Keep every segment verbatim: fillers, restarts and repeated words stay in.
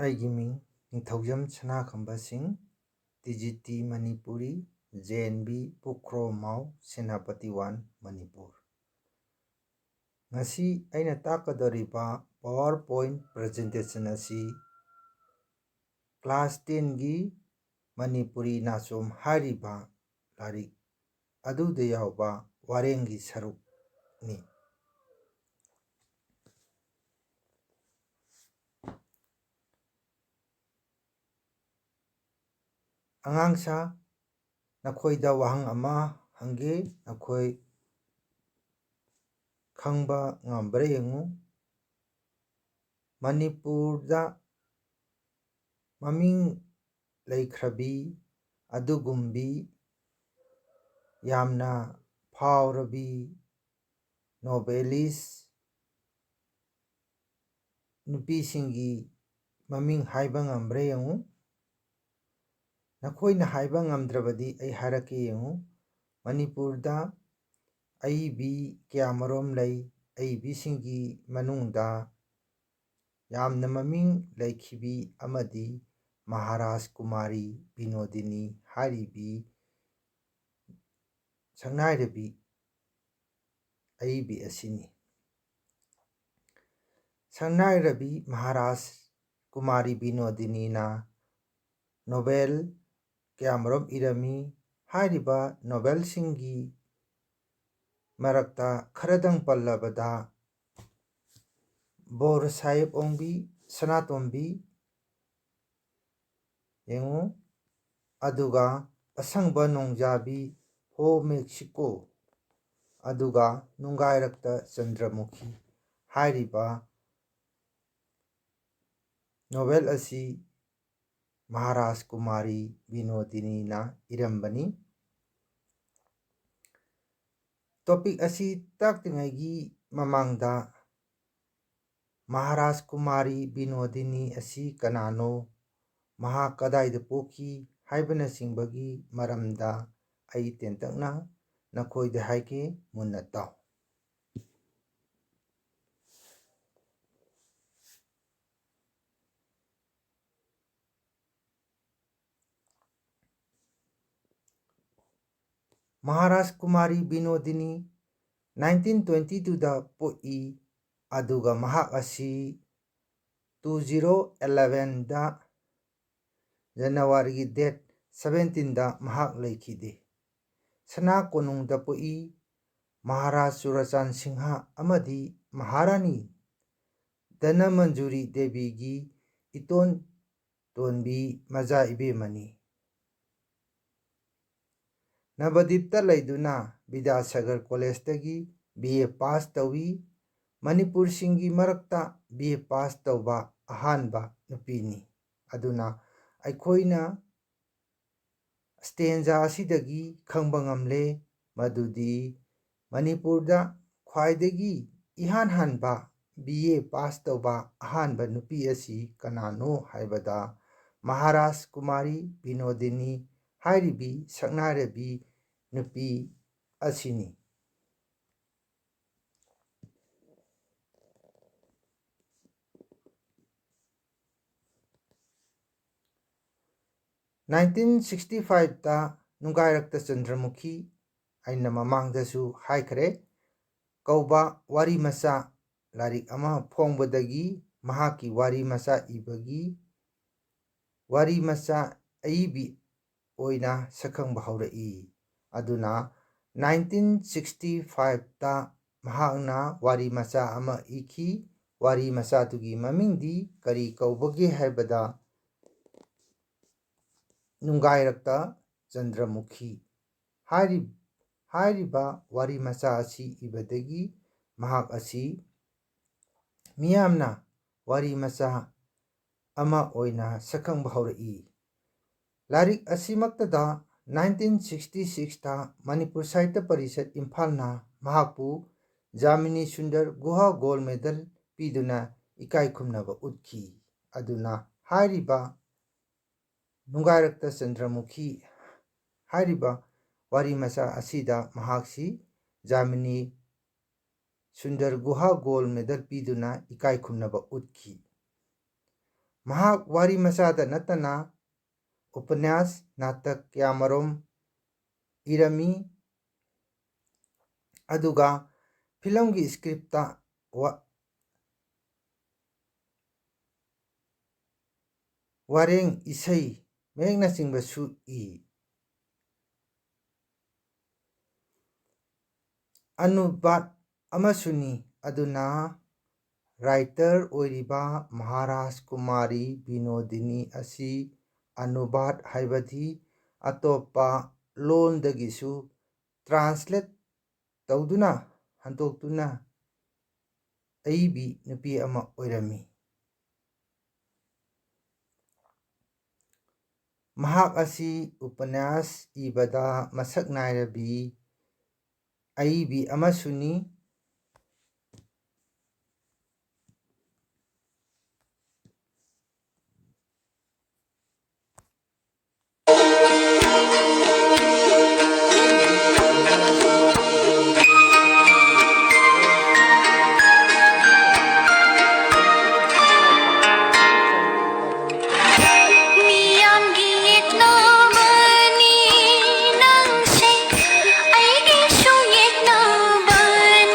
ꯑꯩꯒꯤ ꯃꯤꯡ Ningthoujam Sanakhamba Singh, T G T Manipuri, J N B ꯄꯨꯈ꯭ꯔꯣꯃꯥꯎ, ꯁꯦꯅꯥꯄꯇꯤ ꯋꯥꯟ, ꯃꯅꯤꯄꯨꯔ꯫ ꯉꯁꯤ ꯑꯩꯅ ꯇꯥꯛꯀꯗꯧꯔꯤꯕ PowerPoint presentation ꯑꯁꯤ class ten ꯒꯤ ꯃꯅꯤꯄꯨꯔꯤ ꯅꯥꯆꯣꯝ ꯍꯥꯏꯔꯤꯕ ꯂꯥꯏꯔꯤꯛ ꯑꯗꯨꯗ ꯌꯥꯎꯕ ꯋꯥꯔꯦꯡꯒꯤ ꯁꯔꯨꯛꯅꯤ꯫ ꯑꯉꯥꯡꯁꯥ, ꯅꯈꯣꯏꯗ ꯋꯥꯍꯪ ꯑꯃ ꯍꯪꯒꯦ, ꯅꯈꯣꯏ ꯈꯪꯕ ꯉꯝꯕ꯭ꯔꯥ ꯌꯦꯡꯉꯨ꯫ ꯃꯅꯤꯄꯨꯔꯗ ꯃꯃꯤꯡ ꯂꯩꯈ꯭ꯔꯕꯤ ꯑꯗꯨꯒꯨꯝꯕꯤ ꯌꯥꯝꯅ ꯐꯥꯎꯔꯕꯤ novelist ꯅꯨꯄꯤꯁꯤꯡꯒꯤ ꯃꯃꯤꯡ ꯍꯥꯏꯕ ꯉꯝꯕ꯭ꯔꯥ ꯌꯦꯡꯉꯨ꯫ ꯅꯈꯣꯏꯅ ꯍꯥꯏꯕ ꯉꯝꯗ꯭ꯔꯕꯗꯤ ꯑꯩ ꯍꯥꯏꯔꯛꯀꯦ ꯌꯦꯡꯉꯨ꯫ ꯃꯅꯤꯄꯨꯔꯗ ꯑꯏꯕꯤ ꯀꯌꯥꯃꯔꯣꯝ ꯂꯩ꯫ ꯑꯏꯕꯤꯁꯤꯡꯒꯤ ꯃꯅꯨꯡꯗ ꯌꯥꯝꯅ ꯃꯃꯤꯡ ꯂꯩꯈꯤꯕꯤ ꯑꯃꯗꯤ ꯃꯍꯥꯔꯥꯖ ꯀꯨꯃꯥꯔꯤ ꯕꯤꯅꯣꯗꯤꯅꯤ ꯍꯥꯏꯔꯤꯕꯤ ꯁꯛꯅꯥꯏꯔꯕꯤ ꯑꯏꯕꯤ ꯑꯁꯤꯅꯤ꯫ ꯁꯛꯅꯥꯏꯔꯕꯤ ꯃꯍꯥꯔꯥꯖ ꯀꯨꯃꯥꯔꯤ ꯕꯤꯅꯣꯗꯤꯅꯤꯅ novel ꯀꯌꯥꯃꯔꯨꯝ ꯏꯔꯝꯃꯤ꯫ ꯍꯥꯏꯔꯤꯕ novelꯁꯤꯡꯒꯤ ꯃꯔꯛꯇ ꯈꯔꯗꯪ ꯄꯜꯂꯕꯗ, ꯕꯣꯔ ꯁꯥꯍꯦꯕ ꯑꯣꯡꯕꯤ, ꯁꯅꯥꯇꯣꯝꯕꯤ, ꯌꯦꯡꯉꯨ, ꯑꯗꯨꯒ ꯑꯁꯪꯕ ꯅꯣꯡꯖꯥꯕꯤ, ꯍꯣ ꯃꯦꯛꯁꯤꯀꯣ, ꯑꯗꯨꯒ ꯅꯨꯡꯒꯥꯏꯔꯛꯇ ꯆꯟꯗ꯭ꯔꯃꯨꯈꯤ ꯍꯥꯏꯔꯤꯕ novel ꯑꯁꯤ ꯃꯍꯥꯔꯥꯖ ꯀꯨꯃꯥꯔꯤ ꯕꯤꯅꯣꯗꯤꯅꯤꯅ ꯏꯔꯝꯕꯅꯤ꯫ Topic ꯑꯁꯤ ꯇꯥꯛꯇ꯭ꯔꯤꯉꯩꯒꯤ ꯃꯃꯥꯡꯗ ꯃꯍꯥꯔꯥꯖ ꯀꯨꯃꯥꯔꯤ ꯕꯤꯅꯣꯗꯤꯅꯤ ꯑꯁꯤ ꯀꯅꯥꯅꯣ, ꯃꯍꯥꯛ ꯀꯗꯥꯏꯗ ꯄꯣꯛꯈꯤ ꯍꯥꯏꯕꯅꯆꯤꯡꯕꯒꯤ ꯃꯔꯝꯗ ꯑꯩ ꯇꯦꯟꯇꯛꯅ ꯅꯈꯣꯏꯗ ꯍꯥꯏꯒꯦ, ꯃꯨꯟꯅ ꯇꯥꯎ꯫ ꯃꯍꯥꯔꯥꯖ ꯀꯨꯃꯥꯔꯤ ꯕꯤꯅꯣꯗꯤꯅꯤ nineteen twenty twoꯗ ꯄꯣꯛꯏ, ꯑꯗꯨꯒ ꯃꯍꯥꯛ ꯑꯁꯤ two zero elevenꯗ ꯖꯅꯋꯥꯔꯤꯒꯤ date seventeenꯗ ꯃꯍꯥꯛ ꯂꯩꯈꯤꯗꯦ꯫ ꯁꯅꯥ ꯀꯣꯅꯨꯡꯗ ꯄꯣꯛꯏ꯫ ꯃꯍꯥꯔꯥꯖ ꯆꯨꯔꯆꯥꯟ ꯁꯤꯡꯍ ꯑꯃꯗꯤ ꯃꯍꯥꯔꯥꯅꯤ ꯙꯅꯃꯟꯖꯨꯔꯤ ꯗꯦꯕꯤꯒꯤ ꯏꯇꯣꯟ ꯇꯣꯟꯕꯤ ꯃꯆꯥ ꯏꯕꯦꯝꯃꯅꯤ꯫ ꯅꯕꯗꯤꯞꯇ ꯂꯩꯗꯨꯅ ꯕꯤꯗ꯭ꯌꯥꯁꯥꯒꯔ ꯀꯣꯂꯦꯖꯇꯒꯤ B A pass ꯇꯧꯏ꯫ ꯃꯅꯤꯄꯨꯔꯁꯤꯡꯒꯤ ꯃꯔꯛꯇ B A pass ꯇꯧꯕ ꯑꯍꯥꯟꯕ ꯅꯨꯄꯤꯅꯤ꯫ ꯑꯗꯨꯅ ꯑꯩꯈꯣꯏꯅ stanza ꯑꯁꯤꯗꯒꯤ ꯈꯪꯕ ꯉꯝꯂꯦ ꯃꯗꯨꯗꯤ ꯃꯅꯤꯄꯨꯔꯗ ꯈ꯭ꯋꯥꯏꯗꯒꯤ ꯏꯍꯥꯟ ꯍꯥꯟꯕ B A pass ꯇꯧꯕ ꯑꯍꯥꯟꯕ ꯅꯨꯄꯤ ꯑꯁꯤ ꯀꯅꯥꯅꯣ ꯍꯥꯏꯕꯗ ꯃꯍꯥꯔꯥꯖ ꯀꯨꯃꯥꯔꯤ ꯕꯤꯅꯣꯗꯤꯅꯤ ꯍꯥꯏꯔꯤꯕꯤ ꯁꯛꯅꯥꯏꯔꯕꯤ ꯅꯨꯄꯤ ꯑꯁꯤꯅꯤ꯫ Nineteen sixty fiveꯇ ꯅꯨꯡꯒꯥꯏꯔꯛꯇ ꯆꯟꯗ꯭ꯔꯃꯨꯈꯤ, ꯑꯩꯅ ꯃꯃꯥꯡꯗꯁꯨ ꯍꯥꯏꯈ꯭ꯔꯦ, ꯀꯧꯕ ꯋꯥꯔꯤ ꯃꯆꯥ ꯂꯥꯏꯔꯤꯛ ꯑꯃ ꯐꯣꯡꯕꯗꯒꯤ ꯃꯍꯥꯛꯀꯤ ꯋꯥꯔꯤ ꯃꯆꯥ ꯏꯕꯒꯤ ꯋꯥꯔꯤ ꯃꯆꯥ ꯑꯏꯕꯤ ꯑꯣꯏꯅ ꯁꯛꯈꯪꯕ ꯍꯧꯔꯛꯏ꯫ ꯑꯗꯨꯅ nineteen sixty fiveꯇ ꯃꯍꯥꯛꯅ ꯋꯥꯔꯤ ꯃꯆꯥ ꯑꯃ ꯏꯈꯤ꯫ ꯋꯥꯔꯤ ꯃꯆꯥꯗꯨꯒꯤ ꯃꯃꯤꯡꯗꯤ ꯀꯔꯤ ꯀꯧꯕꯒꯦ ꯍꯥꯏꯕꯗ ꯅꯨꯡꯒꯥꯏꯔꯛꯇ ꯆꯟꯗ꯭ꯔꯃꯨꯈꯤ꯫ ꯍꯥꯏꯔꯤ-, ꯍꯥꯏꯔꯤꯕ ꯋꯥꯔꯤ ꯃꯆꯥ ꯑꯁꯤ ꯏꯕꯗꯒꯤ ꯃꯍꯥꯛ ꯑꯁꯤ ꯃꯤꯌꯥꯝꯅ ꯋꯥꯔꯤ ꯃꯆꯥ ꯑꯃ ꯑꯣꯏꯅ ꯁꯛꯈꯪꯕ ꯍꯧꯔꯛꯏ꯫ ꯂꯥꯏꯔꯤꯛ ꯑꯁꯤꯃꯛꯇꯗ nineteen sixty sixꯇ ꯃꯅꯤꯄꯨꯔ ꯁꯥꯍꯤꯇ꯭ꯌ ꯄꯔꯤꯁꯠ ꯏꯝꯐꯥꯜꯅ ꯃꯍꯥꯛꯄꯨ ꯖꯥꯃꯤꯅꯤ ꯁꯨꯟꯗꯔ ꯒꯨꯍꯥ ꯒꯣꯜ ꯃꯦꯗꯜ ꯄꯤꯗꯨꯅ ꯏꯀꯥꯏ ꯈꯨꯝꯅꯕ ꯎꯠꯈꯤ꯫ ꯑꯗꯨꯅ ꯍꯥꯏꯔꯤꯕ ꯅꯨꯡꯒꯥꯏꯔꯛꯇ ꯆꯟꯗ꯭ꯔꯃꯨꯈꯤ ꯍꯥꯏꯔꯤꯕ ꯋꯥꯔꯤ ꯃꯆꯥ ꯑꯁꯤꯗ ꯃꯍꯥꯛꯁꯤ ꯖꯥꯃꯤꯅꯤ ꯁꯨꯟꯗꯔ ꯒꯨꯍꯥ ꯒꯣꯜ ꯃꯦꯗꯜ ꯄꯤꯗꯨꯅ ꯏꯀꯥꯏ ꯈꯨꯝꯅꯕ ꯎꯠꯈꯤ꯫ ꯃꯍꯥꯛ ꯋꯥꯔꯤ ꯃꯆꯥꯗ ꯅꯠꯇꯅ ꯎꯄꯅ꯭ꯌꯥꯁ, ꯅꯥꯇꯛ ꯀꯌꯥꯃꯔꯨꯝ ꯏꯔꯝꯃꯤ꯫ ꯑꯗꯨꯒ ꯐꯤꯂꯝꯒꯤ ꯁ꯭ꯀ꯭ꯔꯤꯞꯇ ꯋꯥ-, ꯋꯥꯔꯦꯡ, ꯏꯁꯩ, ꯃꯌꯦꯛꯅꯆꯤꯡꯕꯁꯨ ꯏ꯫ ꯑꯅꯨꯕꯥꯗ ꯑꯃꯁꯨꯅꯤ꯫ ꯑꯗꯨꯅ writer ꯑꯣꯏꯔꯤꯕ ꯃꯍꯥꯔꯥꯖ ꯀꯨꯃꯥꯔꯤ ꯕꯤꯅꯣꯗꯤꯅꯤ ꯑꯁꯤ ꯑꯅꯨꯕꯥꯗ ꯍꯥꯏꯕꯗꯤ ꯑꯇꯣꯞꯄ ꯂꯣꯟꯗꯒꯤꯁꯨ translate ꯇꯧꯗꯨꯅ ꯍꯟꯗꯣꯛꯇꯨꯅ ꯑꯏꯕꯤ ꯅꯨꯄꯤ ꯑꯃ ꯑꯣꯏꯔꯝꯃꯤ꯫ ꯃꯍꯥꯛ ꯑꯁꯤ ꯎꯄꯅ꯭ꯌꯥꯁ ꯏꯕꯗ ꯃꯁꯛ ꯅꯥꯏꯔꯕꯤ ꯑꯏꯕꯤ ꯑꯃꯁꯨꯅꯤ꯫ ꯃꯤꯌꯥꯝꯒꯤ ꯌꯦꯛꯅꯕꯅꯤ ꯅꯪꯁꯦ, ꯑꯩꯒꯤꯁꯨ ꯌꯦꯛꯅꯕꯅꯤ꯫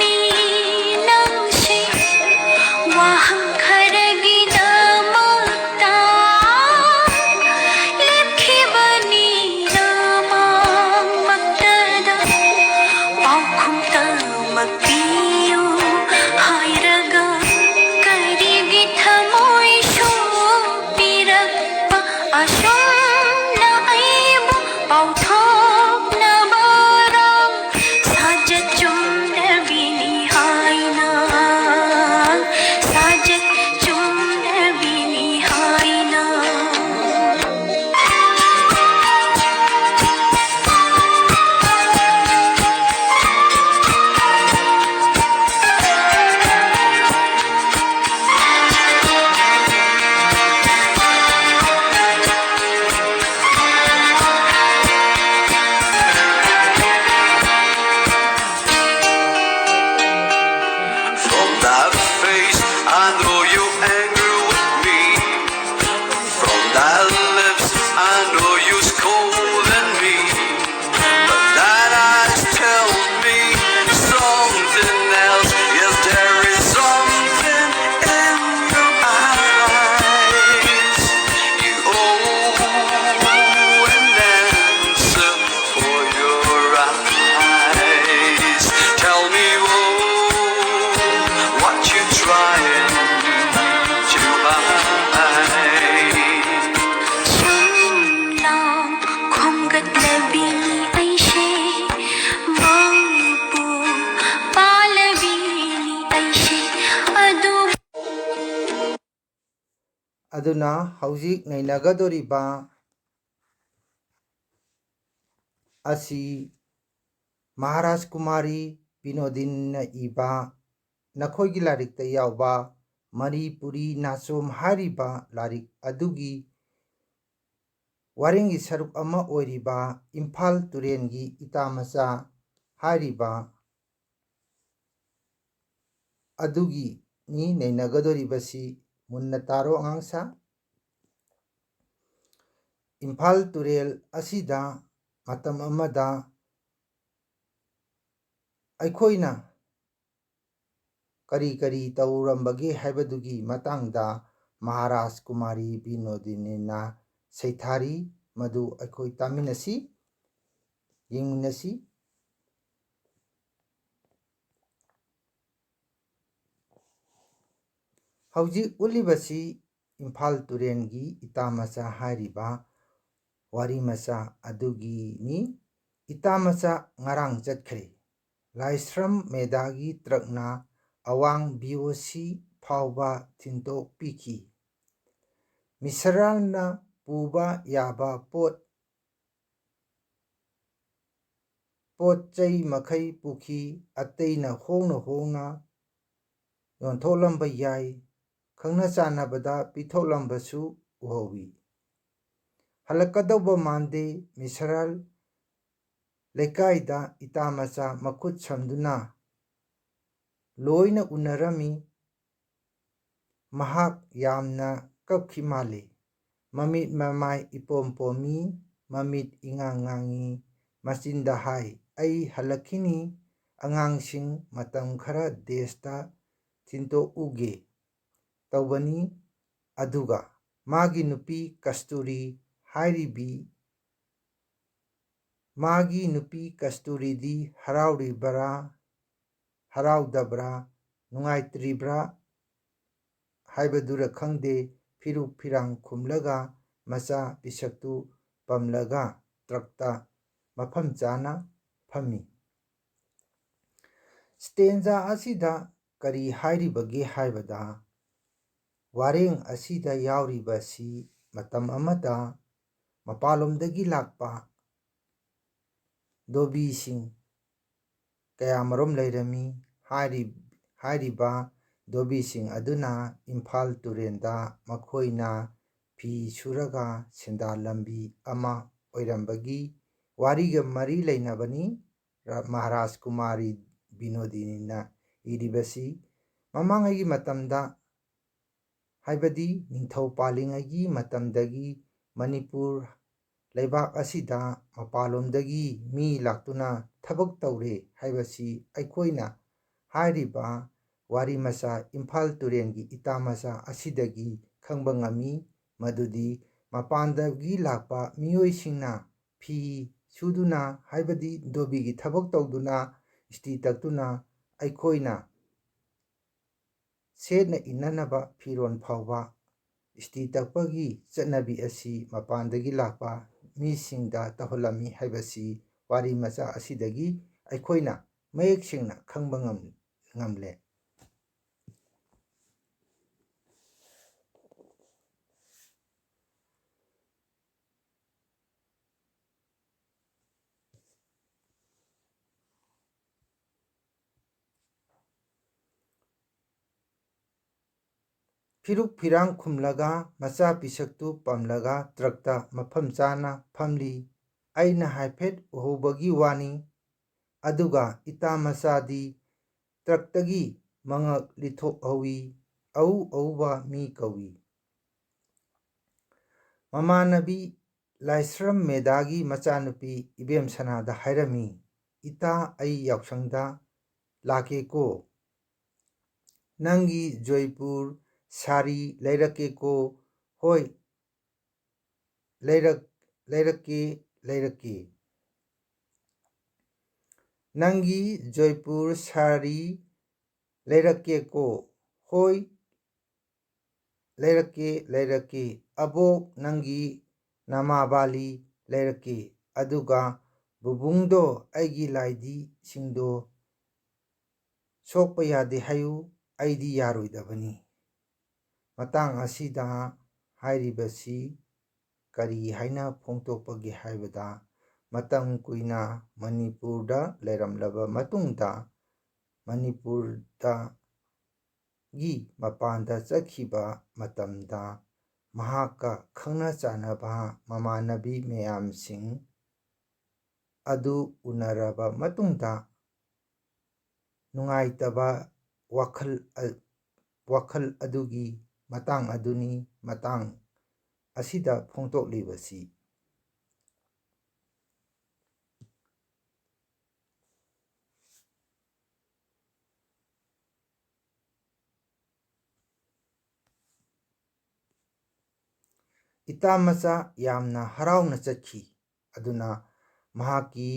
ꯑꯗꯨꯅ ꯍꯧꯖꯤꯛ ꯅꯩꯅꯒꯗꯧꯔꯤꯕ ꯑꯁꯤ ꯃꯍꯥꯔꯥꯖ ꯀꯨꯃꯥꯔꯤ ꯕꯤꯅꯣꯗꯤꯅꯤꯅ ꯏꯕ ꯅꯈꯣꯏꯒꯤ ꯂꯥꯏꯔꯤꯛꯇ ꯌꯥꯎꯕ ꯃꯅꯤꯄꯨꯔꯤ ꯅꯥꯆꯣꯝ ꯍꯥꯏꯔꯤꯕ ꯂꯥꯏꯔꯤꯛ ꯑꯗꯨꯒꯤ ꯋꯥꯔꯦꯡꯒꯤ ꯁꯔꯨꯛ ꯑꯃ ꯑꯣꯏꯔꯤꯕ ꯏꯝꯐꯥꯜ ꯇꯨꯔꯦꯟꯒꯤ ꯏꯇꯥ ꯃꯆꯥ ꯍꯥꯏꯔꯤꯕ ꯑꯗꯨꯒꯤꯅꯤ ꯅꯩꯅꯒꯗꯧꯔꯤꯕꯁꯤ꯫ ꯃꯨꯟꯅ ꯇꯥꯔꯣ ꯑꯉꯥꯡꯁꯥ꯫ ꯏꯝꯐꯥꯜ ꯇꯨꯔꯦꯜ ꯑꯁꯤꯗ ꯃꯇꯝ ꯑꯃꯗ ꯑꯩꯈꯣꯏꯅ ꯀꯔꯤ ꯀꯔꯤ ꯇꯧꯔꯝꯕꯒꯦ ꯍꯥꯏꯕꯗꯨꯒꯤ ꯃꯇꯥꯡꯗ ꯃꯍꯥꯔꯥꯖ ꯀꯨꯃꯥꯔꯤ ꯕꯤꯅꯣꯗꯤꯅꯤꯅ ꯁꯩꯊꯥꯔꯤ꯫ ꯃꯗꯨ ꯑꯩꯈꯣꯏ ꯇꯥꯃꯤꯟꯅꯁꯤ, ꯌꯦꯡꯃꯤꯟꯅꯁꯤ꯫ ꯍꯧꯖꯤꯛ ꯎꯠꯂꯤꯕꯁꯤ ꯏꯝꯐꯥꯜ ꯇꯨꯔꯦꯟꯒꯤ ꯏꯇꯥ ꯃꯆꯥ ꯍꯥꯏꯔꯤꯕ ꯋꯥꯔꯤ ꯃꯆꯥ ꯑꯗꯨꯒꯤꯅꯤ꯫ ꯏꯇꯥ ꯃꯆꯥ ꯉꯔꯥꯡ ꯆꯠꯈ꯭ꯔꯦ꯫ ꯂꯥꯏꯁ꯭ꯔꯝ ꯃꯦꯙꯥꯒꯤ ꯇ꯭ꯔꯛꯅ ꯑꯋꯥꯡ ꯕꯤ ꯑꯣ ꯁꯤ ꯐꯥꯎꯕ ꯊꯤꯟꯗꯣꯛꯄꯤꯈꯤ꯫ ꯃꯤꯁꯔꯥꯜꯅ ꯄꯨꯕ ꯌꯥꯕ ꯄꯣꯠ ꯄꯣꯠ ꯆꯩ ꯃꯈꯩ ꯄꯨꯈꯤ꯫ ꯑꯇꯩꯅ ꯍꯣꯡꯅ ꯍꯣꯡꯅ ꯌꯣꯟꯊꯣꯛꯂꯝꯕ ꯌꯥꯏ, ꯈꯪꯅ ꯆꯥꯟꯅꯕꯗ ꯄꯤꯊꯣꯛꯂꯝꯕꯁꯨ ꯎꯍꯧꯏ꯫ ꯍꯜꯂꯛꯀꯗꯧꯕ ꯃꯥꯟꯗꯦ꯫ ꯃꯤꯁꯔꯥꯜ ꯂꯩꯀꯥꯏꯗ ꯏꯇꯥ ꯃꯆꯥ ꯃꯈꯨꯠ ꯁꯝꯗꯨꯅ ꯂꯣꯏꯅ ꯎꯅꯔꯝꯃꯤ꯫ ꯃꯍꯥꯛ ꯌꯥꯝꯅ ꯀꯞꯈꯤ ꯃꯥꯜꯂꯤ꯫ ꯃꯃꯤꯠ ꯃꯃꯥꯏ ꯏꯄꯣꯝ ꯄꯣꯝꯃꯤ, ꯃꯃꯤꯠ ꯏꯉꯥꯡ ꯉꯥꯡꯉꯤ꯫ ꯃꯆꯤꯟꯗ ꯍꯥꯏ, "ꯑꯩ ꯍꯜꯂꯛꯈꯤꯅꯤ, ꯑꯉꯥꯡꯁꯤꯡ ꯃꯇꯝ ꯈꯔ ꯗꯦꯁꯇ ꯊꯤꯟꯗꯣꯛꯎꯒꯦ" ꯇꯧꯕꯅꯤ꯫ ꯑꯗꯨꯒ ꯃꯥꯒꯤ ꯅꯨꯄꯤ ꯀꯁꯇꯨꯔꯤ ꯍꯥꯏꯔꯤꯕꯤ, ꯃꯥꯒꯤ ꯅꯨꯄꯤ ꯀꯁꯇꯨꯔꯤꯗꯤ ꯍꯔꯥꯎꯔꯤꯕꯔꯥ, ꯍꯔꯥꯎꯗꯕ꯭ꯔꯥ, ꯅꯨꯡꯉꯥꯏꯇ꯭ꯔꯤꯕ꯭ꯔꯥ ꯍꯥꯏꯕꯗꯨꯔ ꯈꯪꯗꯦ, ꯐꯤꯔꯨꯛ ꯐꯤꯔꯥꯡ ꯈꯨꯝꯂꯒ ꯃꯆꯥ ꯄꯤꯁꯛꯇꯨ ꯄꯝꯂꯒ ꯇ꯭ꯔꯛꯇ ꯃꯐꯝ ꯆꯥꯅ ꯐꯝꯃꯤ꯫ ꯁ꯭ꯇꯦꯟꯖꯥ ꯑꯁꯤꯗ ꯀꯔꯤ ꯍꯥꯏꯔꯤꯕꯒꯦ ꯍꯥꯏꯕꯗ, ꯋꯥꯔꯦꯡ ꯑꯁꯤꯗ ꯌꯥꯎꯔꯤꯕꯁꯤ ꯃꯇꯝ ꯑꯃꯗ ꯃꯄꯥꯟꯂꯣꯝꯗꯒꯤ ꯂꯥꯛꯄ ꯗꯣꯕꯤꯁꯤꯡ ꯀꯌꯥꯃꯔꯨꯝ ꯂꯩꯔꯝꯃꯤ꯫ ꯍꯥꯏꯔꯤ-, ꯍꯥꯏꯔꯤꯕ ꯗꯣꯕꯤꯁꯤꯡ ꯑꯗꯨꯅ ꯏꯝꯐꯥꯜ ꯇꯨꯔꯦꯜꯗ ꯃꯈꯣꯏꯅ ꯐꯤ ꯁꯨꯔꯒ ꯁꯦꯟꯗꯥꯟ ꯂꯝꯕꯤ ꯑꯃ ꯑꯣꯏꯔꯝꯕꯒꯤ ꯋꯥꯔꯤꯒ ꯃꯔꯤ ꯂꯩꯅꯕꯅꯤ꯫ ꯔ-, ꯃꯍꯥꯔꯥꯖ ꯀꯨꯃꯥꯔꯤ ꯕꯤꯅꯣꯗꯤꯅꯤꯅ ꯏꯔꯤꯕꯁꯤ ꯃꯃꯥꯡꯉꯩꯒꯤ ꯃꯇꯝꯗ, ꯍꯥꯏꯕꯗꯤ ꯅꯤꯡꯊꯧ ꯄꯥꯜꯂꯤꯉꯩꯒꯤ ꯃꯇꯝꯗꯒꯤ ꯃꯅꯤꯄꯨꯔ ꯂꯩꯕꯥꯛ ꯑꯁꯤꯗ ꯃꯄꯥꯟꯂꯣꯝꯗꯒꯤ ꯃꯤ ꯂꯥꯛꯇꯨꯅ ꯊꯕꯛ ꯇꯧꯔꯦ ꯍꯥꯏꯕꯁꯤ ꯑꯩꯈꯣꯏꯅ ꯍꯥꯏꯔꯤꯕ ꯋꯥꯔꯤ ꯃꯆꯥ ꯏꯝꯐꯥꯜ ꯇꯨꯔꯦꯜꯒꯤ ꯏꯇꯥ ꯃꯆꯥ ꯑꯁꯤꯗꯒꯤ ꯈꯪꯕ ꯉꯝꯃꯤ꯫ ꯃꯗꯨꯗꯤ ꯃꯄꯥꯟꯗꯒꯤ ꯂꯥꯛꯄ ꯃꯤꯑꯣꯏꯁꯤꯡꯅ ꯐꯤ ꯁꯨꯗꯨꯅ, ꯍꯥꯏꯕꯗꯤ ꯗꯣꯕꯤꯒꯤ ꯊꯕꯛ ꯇꯧꯗꯨꯅ, ꯏꯁꯇꯤ ꯇꯛꯇꯨꯅ ꯑꯩꯈꯣꯏꯅ ꯁꯦꯠꯅ ꯏꯟꯅꯅꯕ ꯐꯤꯔꯣꯜ ꯐꯥꯎꯕ ꯏꯁꯇꯤ ꯇꯛꯄꯒꯤ ꯆꯠꯅꯕꯤ ꯑꯁꯤ ꯃꯄꯥꯟꯗꯒꯤ ꯂꯥꯛꯄ ꯃꯤꯁꯤꯡꯗ ꯇꯧꯍꯜꯂꯝꯃꯤ ꯍꯥꯏꯕꯁꯤ ꯋꯥꯔꯤ ꯃꯆꯥ ꯑꯁꯤꯗꯒꯤ ꯑꯩꯈꯣꯏꯅ ꯃꯌꯦꯛ ꯁꯦꯡꯅ ꯈꯪꯕ ꯉꯝ-, ꯉꯝꯂꯦ꯫ ꯐꯤꯔꯨꯛ ꯐꯤꯔꯥꯡ ꯈꯨꯝꯂꯒ ꯃꯆꯥ ꯄꯤꯁꯛꯇꯨ ꯄꯝꯂꯒ ꯇ꯭ꯔꯛꯇ ꯃꯐꯝ ꯆꯥꯅ ꯐꯝꯂꯤ꯫ ꯑꯩꯅ ꯍꯥꯏꯐꯦꯠ ꯎꯍꯧꯕꯒꯤ ꯋꯥꯅꯤ꯫ ꯑꯗꯨꯒ ꯏꯇꯥ ꯃꯆꯥꯗꯤ ꯇ꯭ꯔꯛꯇꯒꯤ ꯃꯉꯛ ꯂꯤꯊꯣꯛꯍꯧꯏ꯫ ꯑꯎ ꯑꯎꯕ ꯃꯤ ꯀꯧꯏ꯫ ꯃꯃꯥꯟꯅꯕꯤ ꯂꯥꯏꯁ꯭ꯔꯝ ꯃꯦꯗꯥꯒꯤ ꯃꯆꯥꯅꯨꯄꯤ ꯏꯕꯦꯝꯁꯅꯥꯗ ꯍꯥꯏꯔꯝꯃꯤ, "ꯏꯇꯥ, ꯑꯩ ꯌꯥꯎꯁꯪꯗ ꯂꯥꯛꯀꯦꯀꯣ꯫ ꯅꯪꯒꯤ ꯖꯣꯏꯄꯨꯔ ꯁꯥꯔꯤ ꯂꯩꯔꯛꯀꯦꯀꯣ꯫" "ꯍꯣꯏ, ꯂꯩꯔꯛ-, ꯂꯩꯔꯛꯀꯦ, ꯂꯩꯔꯛꯀꯦ꯫ ꯅꯪꯒꯤ ꯖꯣꯏꯄꯨꯔ ꯁꯥꯔꯤ ꯂꯩꯔꯛꯀꯦꯀꯣ꯫" "ꯍꯣꯏ, ꯂꯩꯔꯛꯀꯦ, ꯂꯩꯔꯛꯀꯦ꯫ ꯑꯕꯣꯛ, ꯅꯪꯒꯤ ꯅꯃꯥꯕꯥꯂꯤ ꯂꯩꯔꯛꯀꯦ꯫ ꯑꯗꯨꯒ ꯕꯨꯕꯨꯡꯗꯣ, ꯑꯩꯒꯤ ꯂꯥꯏꯗꯤꯁꯤꯡꯗꯣ ꯁꯣꯛꯄ ꯌꯥꯗꯦ ꯍꯥꯏꯌꯨ, ꯑꯩꯗꯤ ꯌꯥꯔꯣꯏꯗꯕꯅꯤ꯫" ꯃꯇꯥꯡ ꯑꯁꯤꯗ ꯍꯥꯏꯔꯤꯕꯁꯤ ꯀꯔꯤ ꯍꯥꯏꯅ ꯐꯣꯡꯗꯣꯛꯄꯒꯦ ꯍꯥꯏꯕꯗ, ꯃꯇꯝ ꯀꯨꯏꯅ ꯃꯅꯤꯄꯨꯔꯗ ꯂꯩꯔꯝꯂꯕ ꯃꯇꯨꯡꯗ, ꯃꯅꯤꯄꯨꯔꯗꯒꯤ ꯃꯄꯥꯟꯗ ꯆꯠꯈꯤꯕ ꯃꯇꯝꯗ, ꯃꯍꯥꯛꯀ ꯈꯪꯅ ꯆꯥꯟꯅꯕ ꯃꯃꯥꯟꯅꯕꯤ ꯃꯌꯥꯝꯁꯤꯡ ꯑꯗꯨ ꯎꯅꯔꯕ ꯃꯇꯨꯡꯗ, ꯅꯨꯡꯉꯥꯏꯇꯕ ꯋꯥꯈꯜ ꯑ-, ꯋꯥꯈꯜ ꯑꯗꯨꯒꯤ ꯃꯇꯥꯡ ꯑꯗꯨꯅꯤ ꯃꯇꯥꯡ ꯑꯁꯤꯗ ꯐꯣꯡꯗꯣꯛꯂꯤꯕꯁꯤ꯫ ꯏꯇꯥ ꯃꯆꯥ ꯌꯥꯝꯅ ꯍꯔꯥꯎꯅ ꯆꯠꯈꯤ꯫ ꯑꯗꯨꯅ ꯃꯍꯥꯛꯀꯤ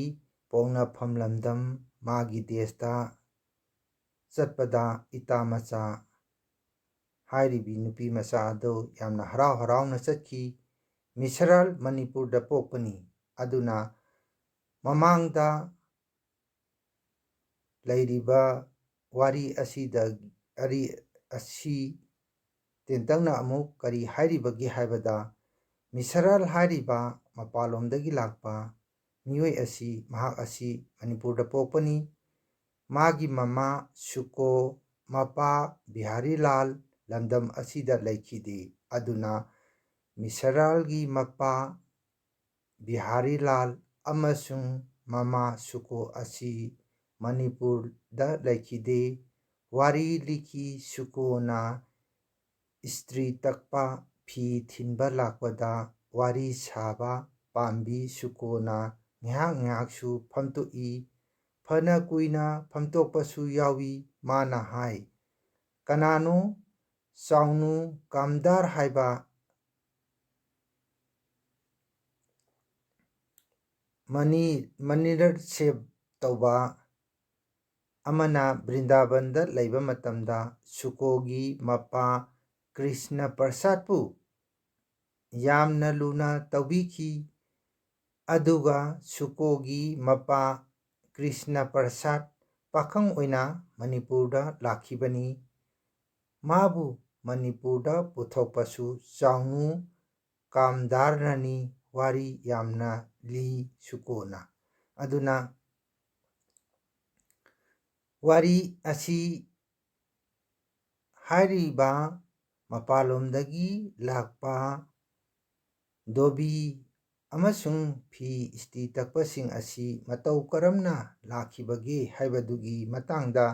ꯄꯣꯛꯅꯐꯝ ꯂꯝꯗꯝ, ꯃꯥꯒꯤ ꯗꯦꯁꯇ ꯆꯠꯄꯗ ꯏꯇꯥ ꯃꯆꯥ ꯍꯥꯏꯔꯤꯕꯤ ꯅꯨꯄꯤ ꯃꯆꯥ ꯑꯗꯨ ꯌꯥꯝꯅ ꯍꯔꯥꯎ ꯍꯔꯥꯎꯅ ꯆꯠꯈꯤ꯫ ꯃꯤꯁꯔꯥꯜ ꯃꯅꯤꯄꯨꯔꯗ ꯄꯣꯛꯄꯅꯤ꯫ ꯑꯗꯨꯅ ꯃꯃꯥꯡꯗ ꯂꯩꯔꯤꯕ ꯋꯥꯔꯤ ꯑꯁꯤꯗ, ꯑꯔꯤ-, ꯑꯁꯤ ꯇꯦꯟꯇꯛꯅ ꯑꯃꯨꯛ ꯀꯔꯤ ꯍꯥꯏꯔꯤꯕꯒꯦ ꯍꯥꯏꯕꯗ, ꯃꯤꯁꯔꯥꯜ ꯍꯥꯏꯔꯤꯕ ꯃꯄꯥꯟꯂꯣꯝꯗꯒꯤ ꯂꯥꯛꯄ ꯃꯤꯑꯣꯏ ꯑꯁꯤ, ꯃꯍꯥꯛ ꯑꯁꯤ ꯃꯅꯤꯄꯨꯔꯗ ꯄꯣꯛꯄꯅꯤ꯫ ꯃꯥꯒꯤ ꯃꯃꯥ ꯁꯨꯀꯣ, ꯃꯄꯥ ꯕꯤꯍꯥꯔꯤꯂꯥꯜ ꯂꯝꯗꯝ ꯑꯁꯤꯗ ꯂꯩꯈꯤꯗꯦ꯫ ꯑꯗꯨꯅ ꯃꯤꯁꯔꯥꯜꯒꯤ ꯃꯄꯥ ꯕꯤꯍꯥꯔꯤꯂꯥꯜ ꯑꯃꯁꯨꯡ ꯃꯃꯥ ꯁꯨꯀꯣ ꯑꯁꯤ ꯃꯅꯤꯄꯨꯔꯗ ꯂꯩꯈꯤꯗꯦ꯫ ꯋꯥꯔꯤ ꯂꯤꯈꯤ꯫ ꯁꯨꯀꯣꯅ ꯏꯁꯇ꯭ꯔꯤ ꯇꯛꯄ, ꯐꯤ ꯊꯤꯟꯕ ꯂꯥꯛꯄꯗ ꯋꯥꯔꯤ ꯁꯥꯕ ꯄꯥꯝꯕꯤ ꯁꯨꯀꯣꯅ ꯉꯥꯏꯍꯥꯛ ꯉꯥꯏꯍꯥꯛꯁꯨ ꯐꯝꯇꯣꯛꯏ꯫ ꯐꯅ ꯀꯨꯏꯅ ꯐꯝꯇꯣꯛꯄꯁꯨ ꯌꯥꯎꯏ꯫ ꯃꯥꯅ ꯍꯥꯏ, "ꯀꯅꯥꯅꯣ ꯆꯥꯎꯅꯨ ꯀꯥꯝꯗꯥꯔ ꯍꯥꯏꯕ ꯃꯅꯤ, ꯃꯅꯤꯔꯠ ꯁꯦꯞ ꯇꯧꯕ ꯑꯃꯅ ꯕ꯭ꯔꯤꯟꯗꯥꯕꯟꯗ ꯂꯩꯕ ꯃꯇꯝꯗ ꯁꯨꯀꯣꯒꯤ ꯃꯄꯥ ꯀ꯭ꯔꯤꯁꯅ ꯄ꯭ꯔꯁꯥꯗꯄꯨ ꯌꯥꯝꯅ ꯂꯨꯅ ꯇꯧꯕꯤꯈꯤ꯫ ꯑꯗꯨꯒ ꯁꯨꯀꯣꯒꯤ ꯃꯄꯥ ꯀ꯭ꯔꯤꯁꯅ ꯄ꯭ꯔꯁꯥꯗ ꯄꯥꯈꯪ ꯑꯣꯏꯅ ꯃꯅꯤꯄꯨꯔꯗ ꯂꯥꯛꯈꯤꯕꯅꯤ꯫ ꯃꯥꯕꯨ ꯃꯅꯤꯄꯨꯔꯗ ꯄꯨꯊꯣꯛꯄꯁꯨ ꯆꯥꯎꯅꯨ ꯀꯥꯝꯗꯥꯔꯅꯅꯤ ꯋꯥꯔꯤ ꯌꯥꯝꯅ ꯂꯤ ꯁꯨꯀꯣꯅ꯫ ꯑꯗꯨꯅ ꯋꯥꯔꯤ ꯑꯁꯤ ꯍꯥꯏꯔꯤꯕ ꯃꯄꯥꯟꯂꯣꯝꯗꯒꯤ ꯂꯥꯛꯄ ꯙꯣꯕꯤ ꯑꯃꯁꯨꯡ ꯐꯤ ꯏꯁꯇꯤ ꯇꯛꯄꯁꯤꯡ ꯑꯁꯤ ꯃꯇꯧ ꯀꯔꯝꯅ ꯂꯥꯛꯈꯤꯕꯒꯦ ꯍꯥꯏꯕꯗꯨꯒꯤ ꯃꯇꯥꯡꯗ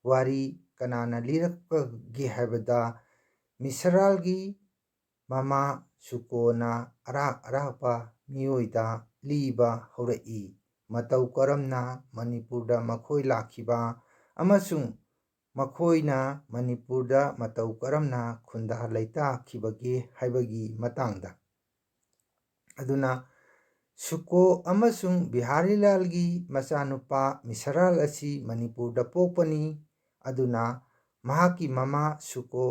ꯋꯥꯔꯤ ꯀꯅꯥꯅ ꯂꯤꯔꯛꯄꯒꯦ ꯍꯥꯏꯕꯗ, ꯃꯤꯁꯔꯥꯜꯒꯤ ꯃꯃꯥ ꯁꯨꯀꯣꯅ ꯑꯔꯥꯛ ꯑꯔꯥꯛꯄ ꯃꯤꯑꯣꯏꯗ ꯂꯤꯕ ꯍꯧꯔꯛꯏ꯫ ꯃꯇꯧ ꯀꯔꯝꯅ ꯃꯅꯤꯄꯨꯔꯗ ꯃꯈꯣꯏ ꯂꯥꯛꯈꯤꯕ ꯑꯃꯁꯨꯡ ꯃꯈꯣꯏꯅ ꯃꯅꯤꯄꯨꯔꯗ ꯃꯇꯧ ꯀꯔꯝꯅ ꯈꯨꯟꯗꯥ ꯂꯩꯇꯥꯈꯤꯕꯒꯦ ꯍꯥꯏꯕꯒꯤ ꯃꯇꯥꯡꯗ꯫ ꯑꯗꯨꯅ ꯁꯨꯀꯣ ꯑꯃꯁꯨꯡ ꯕꯤꯍꯥꯔꯤꯂꯥꯜꯒꯤ ꯃꯆꯥꯅꯨꯄꯥ ꯃꯤꯁꯔꯥꯜ ꯑꯁꯤ ꯃꯅꯤꯄꯨꯔꯗ ꯄꯣꯛꯄꯅꯤ꯫ ꯑꯗꯨꯅ ꯃꯍꯥꯛꯀꯤ ꯃꯃꯥ ꯁꯨꯀꯣ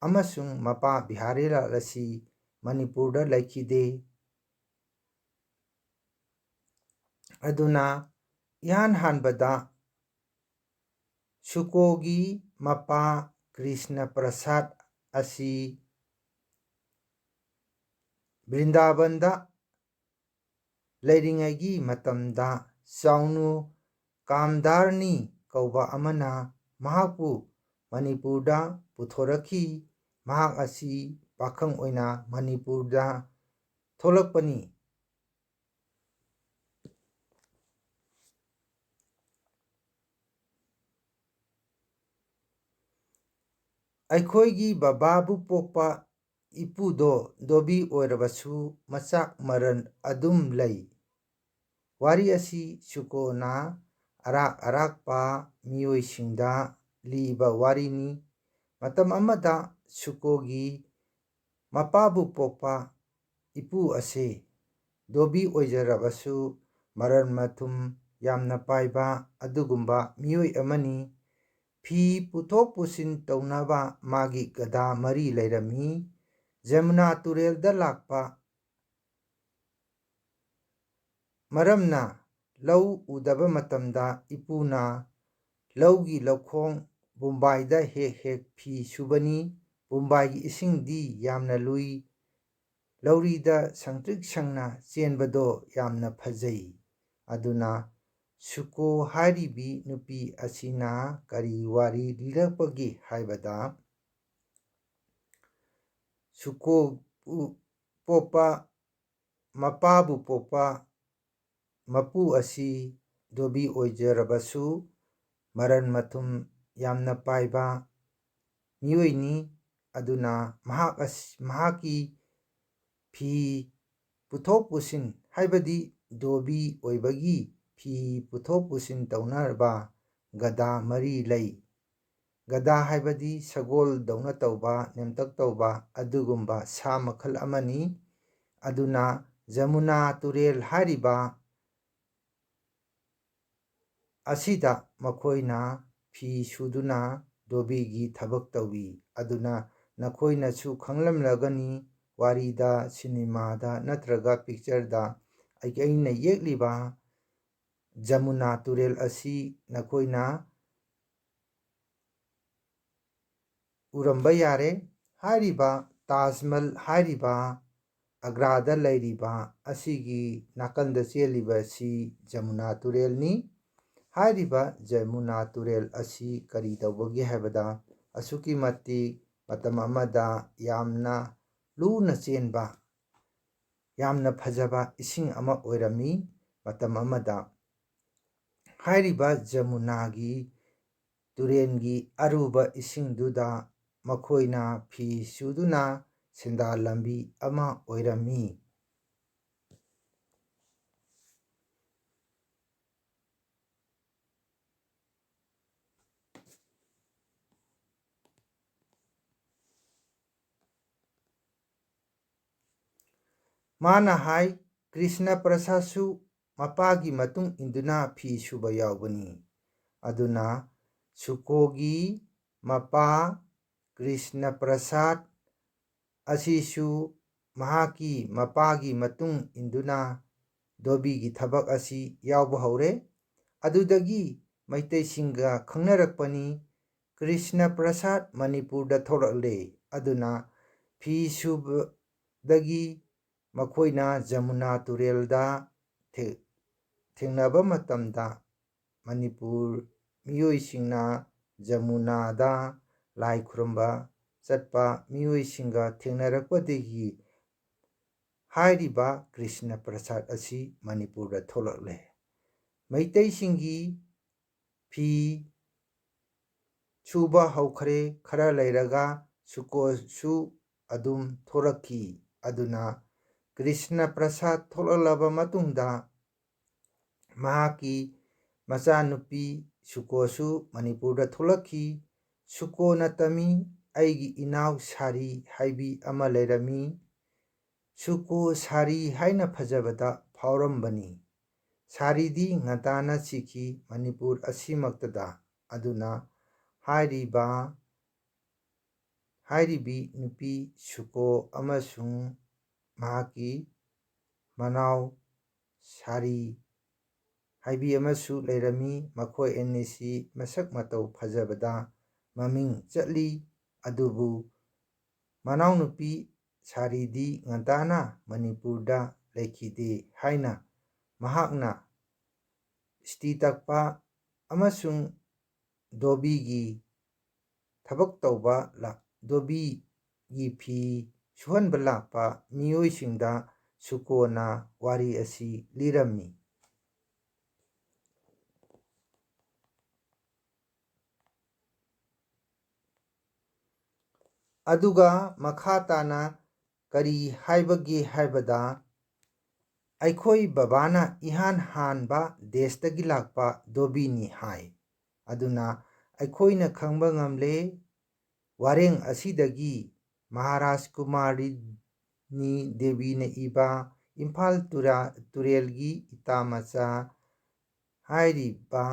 ꯑꯃꯁꯨꯡ ꯃꯄꯥ ꯕꯤꯍꯥꯔꯤꯂꯥꯜ ꯑꯁꯤ ꯃꯅꯤꯄꯨꯔꯗ ꯂꯩꯈꯤꯗꯦ꯫ ꯑꯗꯨꯅ ꯏꯍꯥꯟ ꯍꯥꯟꯕꯗ ꯁꯨꯀꯣꯒꯤ ꯃꯄꯥ ꯀ꯭ꯔꯤꯁꯅ ꯄ꯭ꯔꯁꯥꯗ ꯑꯁꯤ ꯕ꯭ꯔꯤꯟꯗꯥꯕꯟꯗ ꯂꯩꯔꯤꯉꯩꯒꯤ ꯃꯇꯝꯗ ꯆꯥꯎꯅꯨ ꯀꯥꯝꯗꯥꯔꯅꯤ ꯀꯧꯕ ꯑꯃꯅ ꯃꯍꯥꯛꯄꯨ ꯃꯅꯤꯄꯨꯔꯗ ꯄꯨꯊꯣꯔꯛꯈꯤ꯫ ꯃꯍꯥꯛ ꯑꯁꯤ ꯄꯥꯈꯪ ꯑꯣꯏꯅ ꯃꯅꯤꯄꯨꯔꯗ ꯊꯣꯛꯂꯛꯄꯅꯤ꯫ ꯑꯩꯈꯣꯏꯒꯤ ꯕꯕꯥꯕꯨ ꯄꯣꯛꯄ ꯏꯄꯨꯗꯣ ꯙꯣꯕꯤ ꯑꯣꯏꯔꯕꯁꯨ ꯃꯆꯥꯛ ꯃꯔꯟ ꯑꯗꯨꯝ ꯂꯩ꯫ ꯋꯥꯔꯤ ꯑꯁꯤ ꯁꯨꯀꯣꯅ ꯑꯔꯥꯛ ꯑꯔꯥꯛꯄ ꯃꯤꯑꯣꯏꯁꯤꯡꯗ ꯂꯤꯕ ꯋꯥꯔꯤꯅꯤ꯫ ꯃꯇꯝ ꯑꯃꯗ ꯁꯨꯀꯣꯒꯤ ꯃꯄꯥꯕꯨ ꯄꯣꯛꯄ ꯏꯄꯨ ꯑꯁꯤ ꯙꯣꯕꯤ ꯑꯣꯏꯖꯔꯕꯁꯨ ꯃꯔꯟ ꯃꯊꯨꯝ ꯌꯥꯝꯅ ꯄꯥꯏꯕ ꯑꯗꯨꯒꯨꯝꯕ ꯃꯤꯑꯣꯏ ꯑꯃꯅꯤ꯫ ꯐꯤ ꯄꯨꯊꯣꯛ ꯄꯨꯁꯤꯟ ꯇꯧꯅꯕ ꯃꯥꯒꯤ ꯒꯙꯥ ꯃꯔꯤ ꯂꯩꯔꯝꯃꯤ꯫ ꯖꯃꯨꯅꯥ ꯇꯨꯔꯦꯜꯗ ꯂꯥꯛꯄ ꯃꯔꯝꯅ ꯂꯧ ꯎꯗꯕ ꯃꯇꯝꯗ ꯏꯄꯨꯅ ꯂꯧꯒꯤ ꯂꯧꯈꯣꯡ ꯕꯨꯝꯕꯥꯏꯗ ꯍꯦꯛ ꯍꯦꯛ ꯐꯤ ꯁꯨꯕꯅꯤ꯫ ꯄꯨꯝꯕꯥꯏꯒꯤ ꯏꯁꯤꯡꯗꯤ ꯌꯥꯝꯅ ꯂꯨꯏ, ꯂꯧꯔꯤꯗ ꯁꯪꯇ꯭ꯔꯤꯛ ꯁꯪꯅ ꯆꯦꯟꯕꯗꯣ ꯌꯥꯝꯅ ꯐꯖꯩ꯫ ꯑꯗꯨꯅ ꯁꯨꯀꯣ ꯍꯥꯏꯔꯤꯕꯤ ꯅꯨꯄꯤ ꯑꯁꯤꯅ ꯀꯔꯤ ꯋꯥꯔꯤ ꯂꯤꯔꯛꯄꯒꯦ ꯍꯥꯏꯕꯗ, ꯁꯨꯀꯣꯕꯨ ꯄꯣꯛꯄ, ꯃꯄꯥꯕꯨ ꯄꯣꯛꯄ ꯃꯄꯨ ꯑꯁꯤ ꯙꯣꯕꯤ ꯑꯣꯏꯖꯔꯕꯁꯨ ꯃꯔꯟ ꯃꯊꯨꯝ ꯌꯥꯝꯅ ꯄꯥꯏꯕ ꯃꯤꯑꯣꯏꯅꯤ꯫ ꯑꯗꯨꯅ ꯃꯍꯥꯛ ꯑꯁꯤ, ꯃꯍꯥꯛꯀꯤ ꯐꯤ ꯄꯨꯊꯣꯛ ꯄꯨꯁꯤꯟ, ꯍꯥꯏꯕꯗꯤ ꯙꯣꯕꯤ ꯑꯣꯏꯕꯒꯤ ꯐꯤ ꯄꯨꯊꯣꯛ ꯄꯨꯁꯤꯟ ꯇꯧꯅꯔꯕ ꯒꯙꯥ ꯃꯔꯤ ꯂꯩ꯫ ꯒꯙꯥ ꯍꯥꯏꯕꯗꯤ ꯁꯒꯣꯜꯗꯧꯅ ꯇꯧꯕ, ꯅꯦꯝꯇꯛ ꯇꯧꯕ ꯑꯗꯨꯒꯨꯝꯕ ꯁꯥ ꯃꯈꯜ ꯑꯃꯅꯤ꯫ ꯑꯗꯨꯅ ꯖꯃꯨꯅꯥ ꯇꯨꯔꯦꯜ ꯍꯥꯏꯔꯤꯕ ꯑꯁꯤꯗ ꯃꯈꯣꯏꯅ ꯐꯤ ꯁꯨꯗꯨꯅ ꯙꯣꯕꯤꯒꯤ ꯊꯕꯛ ꯇꯧꯏ꯫ ꯑꯗꯨꯅ ꯅꯈꯣꯏꯅꯁꯨ ꯈꯪꯂꯝꯂꯒꯅꯤ, ꯋꯥꯔꯤꯗ, ꯁꯤꯅꯦꯃꯥꯗ ꯅꯠꯇ꯭ꯔꯒ ꯄꯤꯛꯆꯔꯗ ꯑꯩ-, ꯑꯩꯅ ꯌꯦꯛꯂꯤꯕ ꯖꯃꯨꯅꯥ ꯇꯨꯔꯦꯜ ꯑꯁꯤ ꯅꯈꯣꯏꯅ ꯎꯔꯝꯕ ꯌꯥꯔꯦ꯫ ꯍꯥꯏꯔꯤꯕ ꯇꯥꯖ ꯃꯍꯜ ꯍꯥꯏꯔꯤꯕ ꯑꯒ꯭ꯔꯥꯗ ꯂꯩꯔꯤꯕ ꯑꯁꯤꯒꯤ ꯅꯥꯀꯟꯗ ꯆꯦꯜꯂꯤꯕ ꯑꯁꯤ ꯖꯃꯨꯅꯥ ꯇꯨꯔꯦꯜꯅꯤ꯫ ꯍꯥꯏꯔꯤꯕ ꯖꯃꯨꯅꯥ ꯇꯨꯔꯦꯜ ꯑꯁꯤ ꯀꯔꯤ ꯇꯧꯕꯒꯦ ꯍꯥꯏꯕꯗ, ꯑꯁꯨꯛꯀꯤ ꯃꯇꯤꯛ ꯃꯇꯝ ꯑꯃꯗ ꯌꯥꯝꯅ ꯂꯨꯅ ꯆꯦꯟꯕ, ꯌꯥꯝꯅ ꯐꯖꯕ ꯏꯁꯤꯡ ꯑꯃ ꯑꯣꯏꯔꯝꯃꯤ ꯃꯇꯝ ꯑꯃꯗ꯫ ꯍꯥꯏꯔꯤꯕ ꯖꯃꯨꯅꯥꯒꯤ ꯇꯨꯔꯦꯜꯒꯤ ꯑꯔꯨꯕ ꯏꯁꯤꯡꯗꯨꯗ ꯃꯈꯣꯏꯅ ꯐꯤ ꯁꯨꯗꯨꯅ ꯁꯦꯟꯗꯥꯟ ꯂꯝꯕꯤ ꯑꯃ ꯑꯣꯏꯔꯝꯃꯤ꯫ ꯃꯥꯅ ꯍꯥꯏ, ꯀ꯭ꯔꯤꯁꯅ ꯄ꯭ꯔꯁꯥꯗꯁꯨ ꯃꯄꯥꯒꯤ ꯃꯇꯨꯡ ꯏꯟꯗꯨꯅ ꯐꯤ ꯁꯨꯕ ꯌꯥꯎꯕꯅꯤ꯫ ꯑꯗꯨꯅ ꯁꯨꯀꯣꯒꯤ ꯃꯄꯥ ꯀ꯭ꯔꯤꯁꯅ ꯄ꯭ꯔꯁꯥꯗ ꯑꯁꯤꯁꯨ ꯃꯍꯥꯛꯀꯤ ꯃꯄꯥꯒꯤ ꯃꯇꯨꯡ ꯏꯟꯗꯨꯅ ꯙꯣꯕꯤꯒꯤ ꯊꯕꯛ ꯑꯁꯤ ꯌꯥꯎꯕ ꯍꯧꯔꯦ꯫ ꯑꯗꯨꯗꯒꯤ ꯃꯩꯇꯩꯁꯤꯡꯒ ꯈꯪꯅꯔꯛꯄꯅꯤ꯫ ꯀ꯭ꯔꯤꯁꯅ ꯄ꯭ꯔꯁꯥꯗ ꯃꯅꯤꯄꯨꯔꯗ ꯊꯣꯛꯂꯛꯂꯦ꯫ ꯑꯗꯨꯅ ꯐꯤ ꯁꯨꯕꯗꯒꯤ ꯃꯈꯣꯏꯅ ꯖꯃꯨꯅꯥ ꯇꯨꯔꯦꯜꯗ ꯊꯦ-, ꯊꯦꯡꯅꯕ ꯃꯇꯝꯗ ꯃꯅꯤꯄꯨꯔ ꯃꯤꯑꯣꯏꯁꯤꯡꯅ ꯖꯃꯨꯅꯥꯗ ꯂꯥꯏ ꯈꯨꯔꯨꯝꯕ ꯆꯠꯄ ꯃꯤꯑꯣꯏꯁꯤꯡꯒ ꯊꯦꯡꯅꯔꯛꯄꯗꯒꯤ ꯍꯥꯏꯔꯤꯕ ꯀ꯭ꯔꯤꯁꯅ ꯄ꯭ꯔꯁꯥꯗ ꯑꯁꯤ ꯃꯅꯤꯄꯨꯔꯗ ꯊꯣꯛꯂꯛꯂꯦ꯫ ꯃꯩꯇꯩꯁꯤꯡꯒꯤ ꯐꯤ ꯁꯨꯕ ꯍꯧꯈ꯭ꯔꯦ꯫ ꯈꯔ ꯂꯩꯔꯒ ꯁꯨꯀꯣꯁꯨ ꯑꯗꯨꯝ ꯊꯣꯔꯛꯈꯤ꯫ ꯑꯗꯨꯅ ꯀ꯭ꯔꯤꯁꯅ ꯄ꯭ꯔꯁꯥꯗ ꯊꯣꯛꯂꯛꯂꯕ ꯃꯇꯨꯡꯗ ꯃꯍꯥꯛꯀꯤ ꯃꯆꯥꯅꯨꯄꯤ ꯁꯨꯀꯣꯁꯨ ꯃꯅꯤꯄꯨꯔꯗ ꯊꯣꯛꯂꯛꯈꯤ꯫ ꯁꯨꯀꯣꯅ ꯇꯝꯃꯤ, "ꯑꯩꯒꯤ ꯏꯅꯥꯎ ꯁꯥꯔꯤ ꯍꯥꯏꯕꯤ ꯑꯃ ꯂꯩꯔꯝꯃꯤ꯫ ꯁꯨꯀꯣ ꯁꯥꯔꯤ ꯍꯥꯏꯅ ꯐꯖꯕꯗ ꯐꯥꯎꯔꯝꯕꯅꯤ꯫ ꯁꯥꯔꯤꯗꯤ ꯉꯟꯇꯥꯅ ꯁꯤꯈꯤ ꯃꯅꯤꯄꯨꯔ ꯑꯁꯤꯃꯛꯇꯗ꯫ ꯑꯗꯨꯅ ꯍꯥꯏꯔꯤꯕ, ꯍꯥꯏꯔꯤꯕꯤ ꯅꯨꯄꯤ ꯁꯨꯀꯣ ꯑꯃꯁꯨꯡ ꯃꯍꯥꯛꯀꯤ ꯃꯅꯥꯎ ꯁꯥꯔꯤ ꯍꯥꯏꯕꯤ ꯑꯃꯁꯨ ꯂꯩꯔꯝꯃꯤ꯫ ꯃꯈꯣꯏ ꯑꯅꯤꯁꯤ ꯃꯁꯛ ꯃꯇꯧ ꯐꯖꯕꯗ ꯃꯃꯤꯡ ꯆꯠꯂꯤ꯫ ꯑꯗꯨꯕꯨ ꯃꯅꯥꯎꯅꯨꯄꯤ ꯁꯥꯔꯤꯗꯤ ꯉꯟꯇꯥꯅ ꯃꯅꯤꯄꯨꯔꯗ ꯂꯩꯈꯤꯗꯦ ꯍꯥꯏꯅ ꯃꯍꯥꯛꯅ ꯁꯇꯤ ꯇꯛꯄ ꯑꯃꯁꯨꯡ ꯙꯣꯕꯤꯒꯤ ꯊꯕꯛ ꯇꯧꯕ ꯂꯥ-, ꯙꯣꯕꯤꯒꯤ ꯐꯤ ꯁꯨꯍꯟꯕ ꯂꯥꯛꯄ ꯃꯤꯑꯣꯏꯁꯤꯡꯗ ꯁꯨꯀꯣꯅ ꯋꯥꯔꯤ ꯑꯁꯤ ꯂꯤꯔꯝꯃꯤ꯫ ꯑꯗꯨꯒ ꯃꯈꯥ ꯇꯥꯅ ꯀꯔꯤ ꯍꯥꯏꯕꯒꯦ ꯍꯥꯏꯕꯗ, "ꯑꯩꯈꯣꯏ ꯕꯕꯥꯅ ꯏꯍꯥꯟ ꯍꯥꯟꯕ ꯗꯦꯁꯇꯒꯤ ꯂꯥꯛꯄ ꯙꯣꯕꯤꯅꯤ" ꯍꯥꯏ꯫ ꯑꯗꯨꯅ ꯑꯩꯈꯣꯏꯅ ꯈꯪꯕ ꯉꯝꯂꯦ, ꯋꯥꯔꯦꯡ ꯑꯁꯤꯗꯒꯤ ꯃꯍꯥꯔꯥꯖ ꯀꯨꯃꯥꯔꯤꯅꯤ ꯗꯦꯕꯤꯅ ꯏꯕ ꯏꯝꯐꯥꯜ ꯇꯨꯔꯥ-, ꯇꯨꯔꯦꯜꯒꯤ ꯏꯇꯥ ꯃꯆꯥ ꯍꯥꯏꯔꯤꯕ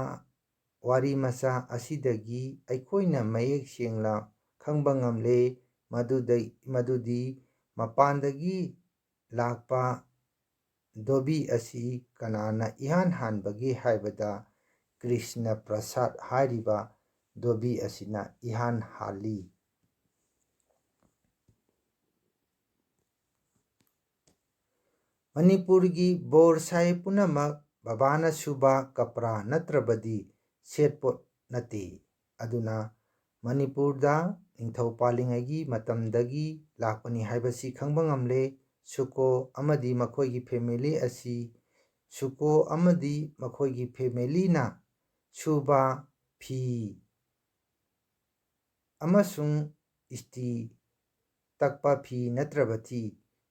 ꯋꯥꯔꯤ ꯃꯆꯥ ꯑꯁꯤꯗꯒꯤ ꯑꯩꯈꯣꯏꯅ ꯃꯌꯦꯛ ꯁꯦꯡꯅ ꯈꯪꯕ ꯉꯝꯂꯦ, ꯃꯗꯨꯗꯩ-, ꯃꯗꯨꯗꯤ ꯃꯄꯥꯟꯗꯒꯤ ꯂꯥꯛꯄ ꯙꯣꯕꯤ ꯑꯁꯤ ꯀꯅꯥꯅ ꯏꯍꯥꯟ ꯍꯥꯟꯕꯒꯦ ꯍꯥꯏꯕꯗ, ꯀ꯭ꯔꯤꯁꯅ ꯄ꯭ꯔꯁꯥꯗ ꯍꯥꯏꯔꯤꯕ ꯙꯣꯕꯤ ꯑꯁꯤꯅ ꯏꯍꯥꯟ ꯍꯥꯜꯂꯤ꯫ ꯃꯅꯤꯄꯨꯔꯒꯤ ꯕꯣꯔ ꯁꯥꯍꯦꯕ ꯄꯨꯝꯅꯃꯛ ꯕꯕꯥꯅ ꯁꯨꯕ ꯀꯄ꯭ꯔꯥ ꯅꯠꯇ꯭ꯔꯕꯗꯤ ꯁꯦꯠꯄꯣꯠ ꯅꯠꯇꯦ꯫ ꯑꯗꯨꯅ ꯃꯅꯤꯄꯨꯔꯗ ꯅꯤꯡꯊꯧ ꯄꯥꯜꯂꯤꯉꯩꯒꯤ ꯃꯇꯝꯗꯒꯤ ꯂꯥꯛꯄꯅꯤ ꯍꯥꯏꯕꯁꯤ ꯈꯪꯕ ꯉꯝꯂꯦ꯫ ꯁꯨꯀꯣ ꯑꯃꯗꯤ ꯃꯈꯣꯏꯒꯤ ꯐꯦꯃꯤꯂꯤ ꯑꯁꯤ, ꯁꯨꯀꯣ ꯑꯃꯗꯤ ꯃꯈꯣꯏꯒꯤ ꯐꯦꯃꯤꯂꯤꯅ ꯁꯨꯕ ꯐꯤ ꯑꯃꯁꯨꯡ ꯏꯁꯇꯤ ꯇꯛꯄ ꯐꯤ ꯅꯠꯇ꯭ꯔꯕꯗꯤ,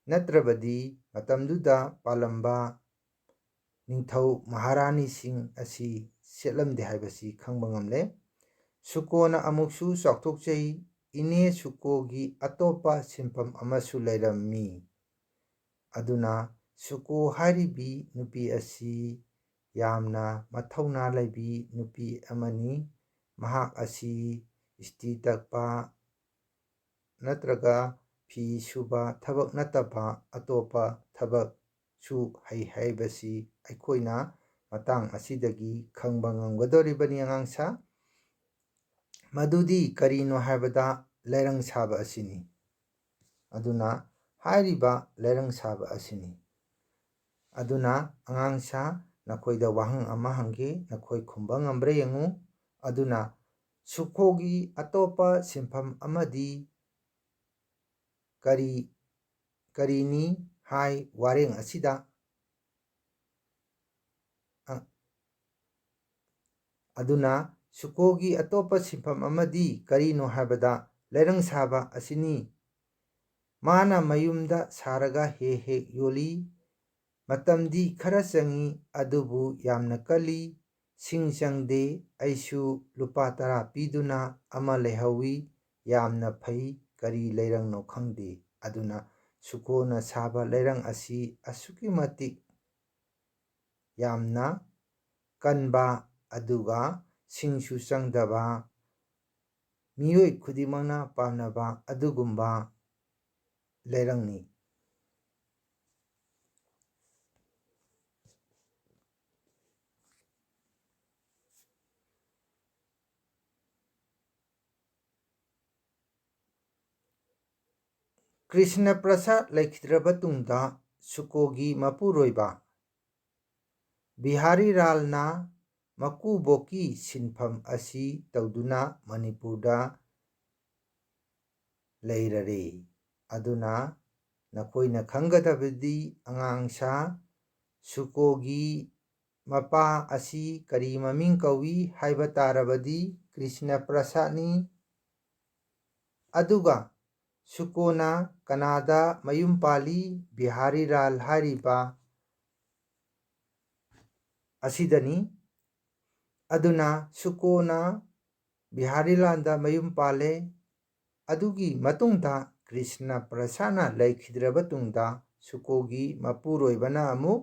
ꯅꯠꯇ꯭ꯔꯕꯗꯤ ꯃꯇꯝꯗꯨꯗ ꯄꯥꯜꯂꯝꯕ ꯅꯤꯡꯊꯧ ꯃꯍꯥꯔꯥꯅꯤꯁꯤꯡ ꯑꯁꯤ ꯁꯦꯠꯂꯝꯗꯦ ꯍꯥꯏꯕꯁꯤ ꯈꯪꯕ ꯉꯝꯂꯦ꯫ ꯁꯨꯀꯣꯅ ꯑꯃꯨꯛꯁꯨ ꯆꯥꯎꯊꯣꯛꯆꯩ, "ꯏꯅꯦ ꯁꯨꯀꯣꯒꯤ ꯑꯇꯣꯞꯄ ꯁꯤꯟꯐꯝ ꯑꯃꯁꯨ ꯂꯩꯔꯝꯃꯤ"꯫ ꯑꯗꯨꯅ ꯁꯨꯀꯣ ꯍꯥꯏꯔꯤꯕꯤ ꯅꯨꯄꯤ ꯑꯁꯤ ꯌꯥꯝꯅ ꯃꯊꯧꯅꯥ ꯂꯩꯕꯤ ꯅꯨꯄꯤ ꯑꯃꯅꯤ꯫ ꯃꯍꯥꯛ ꯑꯁꯤ ꯏꯁꯇꯤ ꯇꯛꯄ ꯅꯠꯇ꯭ꯔꯒ ꯐꯤ ꯁꯨꯕ ꯊꯕꯛ ꯅꯠꯇꯕ ꯑꯇꯣꯞꯄ ꯊꯕꯛꯁꯨ ꯍꯩ ꯍꯥꯏꯕꯁꯤ ꯑꯩꯈꯣꯏꯅ ꯃꯇꯥꯡ ꯑꯁꯤꯗꯒꯤ ꯈꯪꯕ ꯉꯝꯒꯗꯧꯔꯤꯕꯅꯤ, ꯑꯉꯥꯡꯁꯥ꯫ ꯃꯗꯨꯗꯤ ꯀꯔꯤꯅꯣ ꯍꯥꯏꯕꯗ, ꯂꯩꯔꯪ ꯁꯥꯕ ꯑꯁꯤꯅꯤ꯫ ꯑꯗꯨꯅ ꯍꯥꯏꯔꯤꯕ ꯂꯩꯔꯪ ꯁꯥꯕ ꯑꯁꯤꯅꯤ꯫ ꯑꯗꯨꯅ ꯑꯉꯥꯡꯁꯥ, ꯅꯈꯣꯏꯗ ꯋꯥꯍꯪ ꯑꯃ ꯍꯪꯒꯦ, ꯅꯈꯣꯏ ꯈꯨꯝꯕ ꯉꯝꯕ꯭ꯔꯥ ꯌꯦꯡꯉꯨ꯫ ꯑꯗꯨꯅ ꯁꯨꯀꯣꯒꯤ ꯑꯇꯣꯞꯄ ꯁꯤꯟꯐꯝ ꯑꯃꯗꯤ ꯀꯔꯤ, ꯀꯔꯤꯅꯤ ꯍꯥꯏ ꯋꯥꯔꯦꯡ ꯑꯁꯤꯗ? ꯑ-, ꯑꯗꯨꯅ ꯁꯨꯀꯣꯒꯤ ꯑꯇꯣꯞꯄ ꯁꯤꯟꯐꯝ ꯑꯃꯗꯤ ꯀꯔꯤꯅꯣ ꯍꯥꯏꯕꯗ ꯂꯩꯔꯪ ꯁꯥꯕ ꯑꯁꯤꯅꯤ꯫ ꯃꯥꯅ ꯃꯌꯨꯝꯗ ꯁꯥꯔꯒ ꯍꯦꯛ ꯍꯦꯛ ꯌꯣꯜꯂꯤ꯫ ꯃꯇꯝꯗꯤ ꯈꯔ ꯆꯪꯏ, ꯑꯗꯨꯕꯨ ꯌꯥꯝꯅ ꯀꯜꯂꯤ꯫ ꯁꯤꯡ ꯆꯪꯗꯦ꯫ ꯑꯩꯁꯨ ꯂꯨꯄꯥ ꯇꯔꯥ ꯄꯤꯗꯨꯅ ꯑꯃ ꯂꯩꯍꯧꯏ꯫ ꯌꯥꯝꯅ ꯐꯩ꯫ ꯀꯔꯤ ꯂꯩꯔꯪꯅꯣ ꯈꯪꯗꯦ꯫ ꯑꯗꯨꯅ ꯁꯨꯀꯣꯅ ꯁꯥꯕ ꯂꯩꯔꯪ ꯑꯁꯤ ꯑꯁꯨꯛꯀꯤ ꯃꯇꯤꯛ ꯌꯥꯝꯅ ꯀꯟꯕ, ꯑꯗꯨꯒ ꯁꯤꯡꯁꯨ ꯆꯪꯗꯕ, ꯃꯤꯑꯣꯏ ꯈꯨꯗꯤꯡꯃꯛꯅ ꯄꯥꯝꯅꯕ ꯑꯗꯨꯒꯨꯝꯕ ꯂꯩꯔꯪꯅꯤ꯫ ꯀ꯭ꯔꯤꯁꯅ ꯄ꯭ꯔꯁꯥꯗ ꯂꯩꯈꯤꯗ꯭ꯔꯕ ꯇꯨꯡꯗ ꯁꯨꯀꯣꯒꯤ ꯃꯄꯨꯔꯣꯏꯕ ꯕꯤꯍꯥꯔꯤ ꯂꯥꯜꯅ ꯃꯀꯨꯕꯣꯛꯀꯤ ꯁꯤꯟꯐꯝ ꯑꯁꯤ ꯇꯧꯗꯨꯅ ꯃꯅꯤꯄꯨꯔꯗ ꯂꯩꯔꯔꯦ꯫ ꯑꯗꯨꯅ ꯅꯈꯣꯏꯅ ꯈꯪꯒꯗꯕꯗꯤ ꯑꯉꯥꯡꯁꯥ ꯁꯨꯀꯣꯒꯤ ꯃꯄꯥ ꯑꯁꯤ ꯀꯔꯤ ꯃꯃꯤꯡ ꯀꯧꯏ ꯍꯥꯏꯕ ꯇꯥꯔꯕꯗꯤ ꯀ꯭ꯔꯤꯁꯅ ꯄ꯭ꯔꯁꯥꯗꯅꯤ꯫ ꯑꯗꯨꯒ ꯁꯨꯀꯣꯅ ꯀꯅꯥꯗ ꯃꯌꯨꯝ ꯄꯥꯜꯂꯤ? ꯕꯤꯍꯥꯔꯤ ꯂꯥꯜ ꯍꯥꯏꯔꯤꯕ ꯑꯁꯤꯗꯅꯤ꯫ ꯑꯗꯨꯅ ꯁꯨꯀꯣꯅ ꯕꯤꯍꯥꯔꯤ ꯂꯥꯜꯗ ꯃꯌꯨꯝ ꯄꯥꯜꯂꯦ꯫ ꯑꯗꯨꯒꯤ ꯃꯇꯨꯡꯗ ꯀ꯭ꯔꯤꯁꯅ ꯄ꯭ꯔꯁꯥꯗꯅ ꯂꯩꯈꯤꯗ꯭ꯔꯕ ꯇꯨꯡꯗ ꯁꯨꯀꯣꯒꯤ ꯃꯄꯨꯔꯣꯏꯕꯅ ꯑꯃꯨꯛ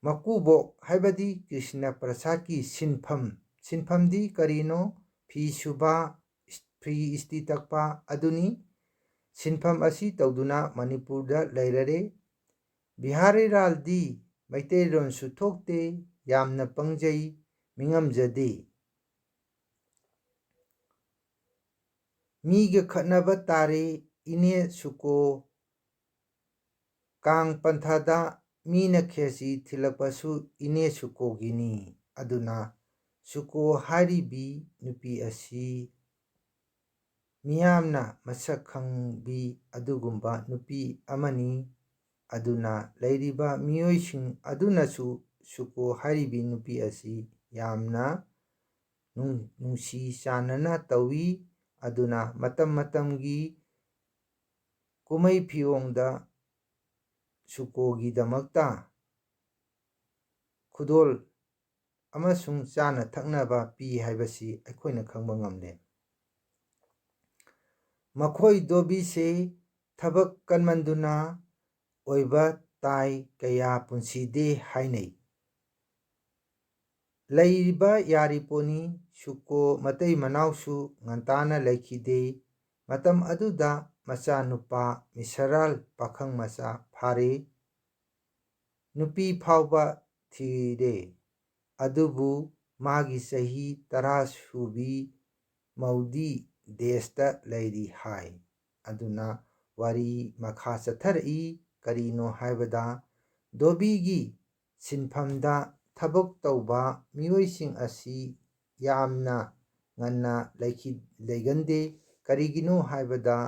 ꯃꯀꯨꯕꯣꯛ ꯍꯥꯏꯕꯗꯤ ꯀ꯭ꯔꯤꯁꯅ ꯄ꯭ꯔꯁꯥꯗꯀꯤ ꯁꯤꯟꯐꯝ, ꯁꯤꯟꯐꯝꯗꯤ ꯀꯔꯤꯅꯣ? ꯐꯤ ꯁꯨꯕ, ꯐꯤ ꯏꯁꯇꯤ ꯇꯛꯄ ꯑꯗꯨꯅꯤ꯫ ꯁꯤꯟꯐꯝ ꯑꯁꯤ ꯇꯧꯗꯨꯅ ꯃꯅꯤꯄꯨꯔꯗ ꯂꯩꯔꯔꯦ꯫ ꯕꯤꯍꯥꯔꯤ ꯂꯥꯜꯗꯤ ꯃꯩꯇꯩꯂꯣꯟꯁꯨ ꯊꯣꯛꯇꯦ, ꯌꯥꯝꯅ ꯄꯪꯖꯩ, ꯃꯤꯉꯝꯖꯗꯦ꯫ ꯃꯤꯒ ꯈꯠꯅꯕ ꯇꯥꯔꯦ, ꯏꯅꯦ ꯁꯨꯀꯣ꯫ ꯀꯥꯡ ꯄꯟꯊꯥꯗ ꯃꯤꯅ ꯈꯦꯆꯤ ꯊꯤꯜꯂꯛꯄꯁꯨ ꯏꯅꯦ ꯁꯨꯀꯣꯒꯤꯅꯤ꯫ ꯑꯗꯨꯅ ꯁꯨꯀꯣ ꯍꯥꯏꯔꯤꯕꯤ ꯅꯨꯄꯤ ꯑꯁꯤ ꯃꯤꯌꯥꯝꯅ ꯃꯁꯛ ꯈꯪꯕꯤ ꯑꯗꯨꯒꯨꯝꯕ ꯅꯨꯄꯤ ꯑꯃꯅꯤ꯫ ꯑꯗꯨꯅ ꯂꯩꯔꯤꯕ ꯃꯤꯑꯣꯏꯁꯤꯡ ꯑꯗꯨꯅꯁꯨ ꯁꯨꯀꯣ ꯍꯥꯏꯔꯤꯕꯤ ꯅꯨꯄꯤ ꯑꯁꯤ ꯌꯥꯝꯅ ꯅꯨꯡ-, ꯅꯨꯡꯁꯤ ꯆꯥꯟꯅꯅ ꯇꯧꯏ꯫ ꯑꯗꯨꯅ ꯃꯇꯝ ꯃꯇꯝꯒꯤ ꯀꯨꯝꯍꯩ ꯐꯤꯌꯣꯡꯗ ꯁꯨꯀꯣꯒꯤꯗꯃꯛꯇ ꯈꯨꯗꯣꯜ ꯑꯃꯁꯨꯡ ꯆꯥꯅ ꯊꯛꯅꯕ ꯄꯤ ꯍꯥꯏꯕꯁꯤ ꯑꯩꯈꯣꯏꯅ ꯈꯪꯕ ꯉꯝꯂꯦ꯫ ꯃꯈꯣꯏ ꯙꯣꯕꯤꯁꯦ ꯊꯕꯛ ꯀꯟꯃꯟꯗꯨꯅ ꯑꯣꯏꯕ ꯇꯥꯏ, ꯀꯌꯥ ꯄꯨꯟꯁꯤꯗꯦ ꯍꯥꯏꯅꯩ꯫ ꯂꯩꯔꯤꯕ ꯌꯥꯔꯤꯄꯣꯠꯅꯤ꯫ ꯁꯨꯀꯣ ꯃꯇꯩ ꯃꯅꯥꯎꯁꯨ ꯉꯟꯇꯥꯅ ꯂꯩꯈꯤꯗꯦ꯫ ꯃꯇꯝ ꯑꯗꯨꯗ ꯃꯆꯥꯅꯨꯄꯥ ꯃꯤꯁꯔꯥꯜ ꯄꯥꯈꯪ ꯃꯆꯥ ꯐꯥꯔꯦ꯫ ꯅꯨꯄꯤ ꯐꯥꯎꯕ ꯊꯤꯔꯦ꯫ ꯑꯗꯨꯕꯨ ꯃꯥꯒꯤ ꯆꯍꯤ ꯇꯔꯥ ꯁꯨꯕꯤ ꯃꯧꯗꯤ ꯗꯦꯁꯇ ꯂꯩꯔꯤ ꯍꯥꯏ꯫ ꯑꯗꯨꯅ ꯋꯥꯔꯤ ꯃꯈꯥ ꯆꯠꯊꯔꯛꯏ꯫ ꯀꯔꯤꯅꯣ ꯍꯥꯏꯕꯗ, ꯙꯣꯕꯤꯒꯤ ꯁꯤꯟꯐꯝꯗ ꯊꯕꯛ ꯇꯧꯕ ꯃꯤꯑꯣꯏꯁꯤꯡ ꯑꯁꯤ ꯌꯥꯝꯅ ꯉꯟꯅ ꯂꯩꯈꯤ-, ꯂꯩꯒꯟꯗꯦ꯫ ꯀꯔꯤꯒꯤꯅꯣ ꯍꯥꯏꯕꯗ,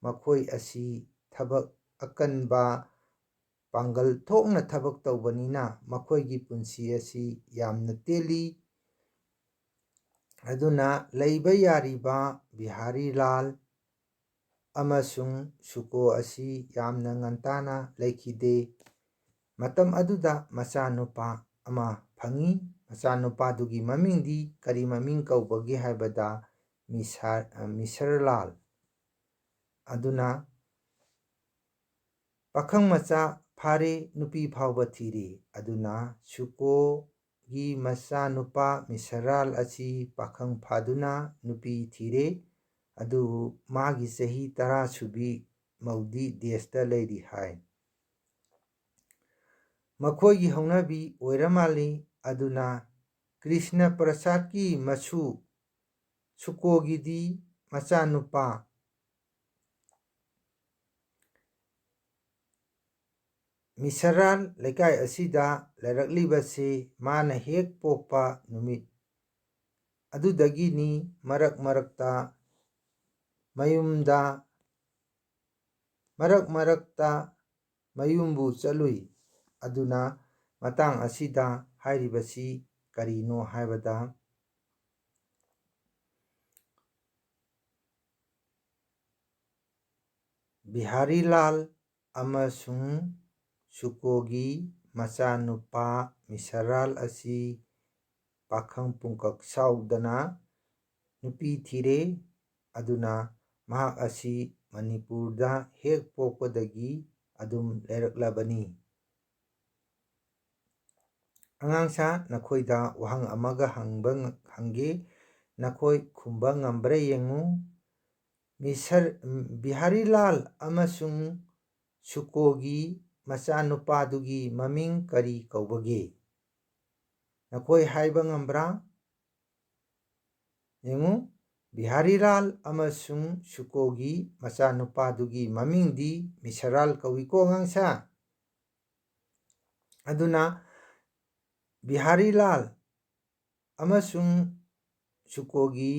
ꯃꯈꯣꯏ ꯑꯁꯤ ꯊꯕꯛ ꯑꯀꯟꯕ, ꯄꯥꯡꯒꯜ ꯊꯣꯛꯅ ꯊꯕꯛ ꯇꯧꯕꯅꯤꯅ ꯃꯈꯣꯏꯒꯤ ꯄꯨꯟꯁꯤ ꯑꯁꯤ ꯌꯥꯝꯅ ꯇꯦꯜꯂꯤ꯫ ꯑꯗꯨꯅ ꯂꯩꯕ ꯌꯥꯔꯤꯕ ꯕꯤꯍꯥꯔꯤ ꯂꯥꯜ ꯑꯃꯁꯨꯡ ꯁꯨꯀꯣ ꯑꯁꯤ ꯌꯥꯝꯅ ꯉꯟꯇꯥꯅ ꯂꯩꯈꯤꯗꯦ꯫ ꯃꯇꯝ ꯑꯗꯨꯗ ꯃꯆꯥꯅꯨꯄꯥ ꯑꯃ ꯐꯪꯏ꯫ ꯃꯆꯥꯅꯨꯄꯥꯗꯨꯒꯤ ꯃꯃꯤꯡꯗꯤ ꯀꯔꯤ ꯃꯃꯤꯡ ꯀꯧꯕꯒꯦ ꯍꯥꯏꯕꯗ, ꯃꯤꯁꯥ-, ꯑ, ꯃꯤꯁꯔ ꯂꯥꯜ꯫ ꯑꯗꯨꯅ ꯄꯥꯈꯪ ꯃꯆꯥ ꯐꯥꯔꯦ, ꯅꯨꯄꯤ ꯐꯥꯎꯕ ꯊꯤꯔꯦ꯫ ꯑꯗꯨꯅ ꯁꯨꯀꯣꯒꯤ ꯃꯆꯥꯅꯨꯄꯥ ꯃꯤꯁꯔꯥꯜ ꯑꯁꯤ ꯄꯥꯈꯪ ꯐꯥꯗꯨꯅ ꯅꯨꯄꯤ ꯊꯤꯔꯦ꯫ ꯑꯗꯨꯕꯨ ꯃꯥꯒꯤ ꯆꯍꯤ ꯇꯔꯥ ꯁꯨꯕꯤ ꯃꯧꯗꯤ ꯗꯦꯁꯇ ꯂꯩꯔꯤ ꯍꯥꯏ꯫ ꯃꯈꯣꯏꯒꯤ ꯍꯧꯅꯕꯤ ꯑꯣꯏꯔ ꯃꯥꯜꯂꯤ꯫ ꯑꯗꯨꯅ ꯀ꯭ꯔꯤꯁꯅ ꯄ꯭ꯔꯁꯥꯗꯀꯤ ꯃꯁꯨ ꯁꯨꯀꯣꯒꯤꯗꯤ ꯃꯆꯥꯅꯨꯄꯥ ꯃꯤꯁꯔꯥꯜ ꯂꯩꯀꯥꯏ ꯑꯁꯤꯗ ꯂꯩꯔꯛꯂꯤꯕꯁꯤ ꯃꯥꯅ ꯍꯦꯛ ꯄꯣꯛꯄ ꯅꯨꯃꯤꯠ ꯑꯗꯨꯗꯒꯤꯅꯤ꯫ ꯃꯔꯛ ꯃꯔꯛꯇ ꯃꯌꯨꯝꯗ, ꯃꯔꯛ ꯃꯔꯛꯇ ꯃꯌꯨꯝꯕꯨ ꯆꯠꯂꯨꯏ꯫ ꯑꯗꯨꯅ ꯃꯇꯥꯡ ꯑꯁꯤꯗ ꯍꯥꯏꯔꯤꯕꯁꯤ ꯀꯔꯤꯅꯣ ꯍꯥꯏꯕꯗ, ꯕꯤꯍꯥꯔꯤ ꯂꯥꯜ ꯑꯃꯁꯨꯡ ꯁꯨꯀꯣꯒꯤ ꯃꯆꯥꯅꯨꯄꯥ ꯃꯤꯁꯔꯥꯜ ꯑꯁꯤ ꯄꯥꯈꯪ ꯄꯨꯡꯀꯛ ꯁꯥꯎꯗꯅ ꯅꯨꯄꯤ ꯊꯤꯔꯦ꯫ ꯑꯗꯨꯅ ꯃꯍꯥꯛ ꯑꯁꯤ ꯃꯅꯤꯄꯨꯔꯗ ꯍꯦꯛ ꯄꯣꯛꯄꯗꯒꯤ ꯑꯗꯨꯝ ꯂꯩꯔꯛꯂꯕꯅꯤ꯫ ꯑꯉꯥꯡꯁꯥ, ꯅꯈꯣꯏꯗ ꯋꯥꯍꯪ ꯑꯃꯒ ꯍꯪꯕ ꯉ-, ꯍꯪꯒꯦ, ꯅꯈꯣꯏ ꯈꯨꯝꯕ ꯉꯝꯕ꯭ꯔꯥ ꯌꯦꯡꯉꯨ꯫ ꯃꯤꯁꯔ-, ꯕꯤꯍꯥꯔꯤ ꯂꯥꯜ ꯑꯃꯁꯨꯡ ꯁꯨꯀꯣꯒꯤ ꯃꯆꯥꯅꯨꯄꯥꯗꯨꯒꯤ ꯃꯃꯤꯡ ꯀꯔꯤ ꯀꯧꯕꯒꯦ? ꯅꯈꯣꯏ ꯍꯥꯏꯕ ꯉꯝꯕ꯭ꯔꯥ? ꯌꯦꯡꯉꯨ, ꯕꯤꯍꯥꯔꯤꯂꯥꯜ ꯑꯃꯁꯨꯡ ꯁꯨꯀꯣꯒꯤ ꯃꯆꯥꯅꯨꯄꯥꯗꯨꯒꯤ ꯃꯃꯤꯡꯗꯤ ꯃꯤꯁꯔꯥꯜ ꯀꯧꯏꯀꯣ ꯑꯉꯥꯡꯁꯥ꯫ ꯑꯗꯨꯅ ꯕꯤꯍꯥꯔꯤꯂꯥꯜ ꯑꯃꯁꯨꯡ ꯁꯨꯀꯣꯒꯤ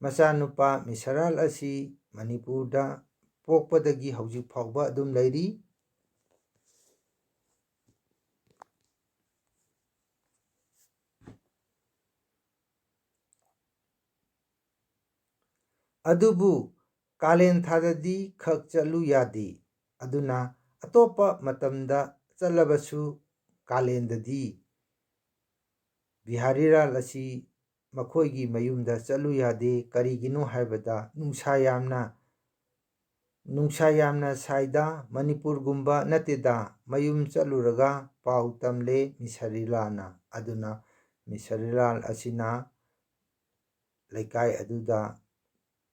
ꯃꯆꯥꯅꯨꯄꯥ ꯃꯤꯁꯔꯥꯜ ꯑꯁꯤ ꯃꯅꯤꯄꯨꯔꯗ ꯄꯣꯛꯄꯗꯒꯤ ꯍꯧꯖꯤꯛ ꯐꯥꯎꯕ ꯑꯗꯨꯝ ꯂꯩꯔꯤ꯫ ꯑꯗꯨꯕꯨ ꯀꯥꯂꯦꯟ ꯊꯥꯗꯗꯤ ꯈꯛ ꯆꯠꯂꯨ ꯌꯥꯗꯦ꯫ ꯑꯗꯨꯅ ꯑꯇꯣꯞꯄ ꯃꯇꯝꯗ ꯆꯠꯂꯕꯁꯨ ꯀꯥꯂꯦꯟꯗꯗꯤ ꯕꯤꯍꯥꯔꯤꯂꯥꯜ ꯑꯁꯤ ꯃꯈꯣꯏꯒꯤ ꯃꯌꯨꯝꯗ ꯆꯠꯂꯨ ꯌꯥꯗꯦ꯫ ꯀꯔꯤꯒꯤꯅꯣ ꯍꯥꯏꯕꯗ ꯅꯨꯡꯁꯥ ꯌꯥꯝꯅ, ꯅꯨꯡꯁꯥ ꯌꯥꯝꯅ ꯁꯥꯏꯗ, ꯃꯅꯤꯄꯨꯔꯒꯨꯝꯕ ꯅꯠꯇꯦꯗ, ꯃꯌꯨꯝ ꯆꯠꯂꯨꯔꯒ ꯄꯥꯎ ꯇꯝꯂꯦ ꯃꯤꯁꯔꯤꯂꯥꯜꯅ꯫ ꯑꯗꯨꯅ ꯃꯤꯁꯔꯤꯂꯥꯜ ꯑꯁꯤꯅ ꯂꯩꯀꯥꯏ ꯑꯗꯨꯗ,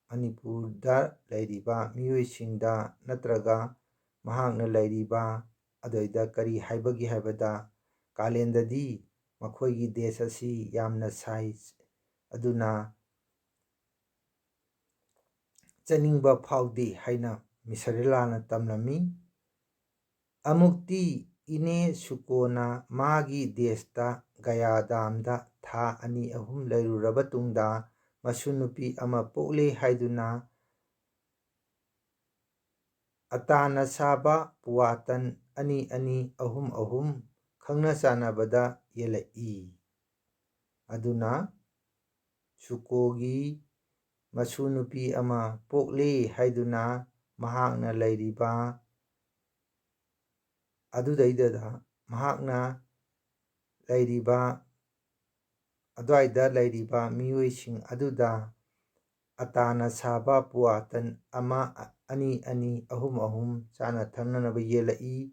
ꯃꯅꯤꯄꯨꯔꯗ ꯂꯩꯔꯤꯕ ꯃꯤꯑꯣꯏꯁꯤꯡꯗ ꯅꯠꯇ꯭ꯔꯒ ꯃꯍꯥꯛꯅ ꯂꯩꯔꯤꯕ ꯑꯗꯨꯋꯥꯏꯗ ꯀꯔꯤ ꯍꯥꯏꯕꯒꯦ ꯍꯥꯏꯕꯗ, ꯀꯥꯂꯦꯟꯗꯗꯤ ꯃꯈꯣꯏꯒꯤ ꯗꯦꯁ ꯑꯁꯤ ꯌꯥꯝꯅ ꯁꯥꯏ, ꯑꯗꯨꯅ ꯆꯠꯅꯤꯡꯕ ꯐꯥꯎꯗꯦ ꯍꯥꯏꯅ ꯃꯤꯁꯔꯤꯂꯥꯜꯅ ꯇꯝꯂꯝꯃꯤ꯫ ꯑꯃꯨꯛꯇꯤ ꯏꯅꯦ ꯁꯨꯀꯣꯅ ꯃꯥꯒꯤ ꯗꯦꯁꯇ ꯒꯌꯥ ꯗꯥꯝꯗ ꯊꯥ ꯑꯅꯤ ꯑꯍꯨꯝ ꯂꯩꯔꯨꯔꯕ ꯇꯨꯡꯗ ꯃꯁꯨ ꯅꯨꯄꯤ ꯑꯃ ꯄꯣꯛꯂꯦ ꯍꯥꯏꯗꯨꯅ ꯑꯇꯥꯅ ꯁꯥꯕ ꯄꯨꯋꯥꯇꯟ ꯑꯅꯤ ꯑꯅꯤ ꯑꯍꯨꯝ ꯑꯍꯨꯝ ꯈꯪꯅ ꯆꯥꯟꯅꯕꯗ ꯌꯦꯜꯂꯛꯏ꯫ ꯑꯗꯨꯅ ꯁꯨꯀꯣꯒꯤ ꯃꯁꯨ ꯅꯨꯄꯤ ꯑꯃ ꯄꯣꯛꯂꯦ ꯍꯥꯏꯗꯨꯅ ꯃꯍꯥꯛꯅ ꯂꯩꯔꯤꯕ ꯑꯗꯨꯗꯩꯗꯨꯗ ꯃꯍꯥꯛꯅ ꯂꯩꯔꯤꯕ, ꯑꯗꯨꯋꯥꯏꯗ ꯂꯩꯔꯤꯕ ꯃꯤꯑꯣꯏꯁꯤꯡ ꯑꯗꯨꯗ ꯑꯇꯥꯅ ꯁꯥꯕ ꯄꯨꯋꯥꯇꯟ ꯑꯃ, ꯑꯅꯤ ꯑꯅꯤ, ꯑꯍꯨꯝ ꯑꯍꯨꯝ ꯆꯥꯅ ꯊꯛꯅꯅꯕ ꯌꯦꯜꯂꯛꯏ꯫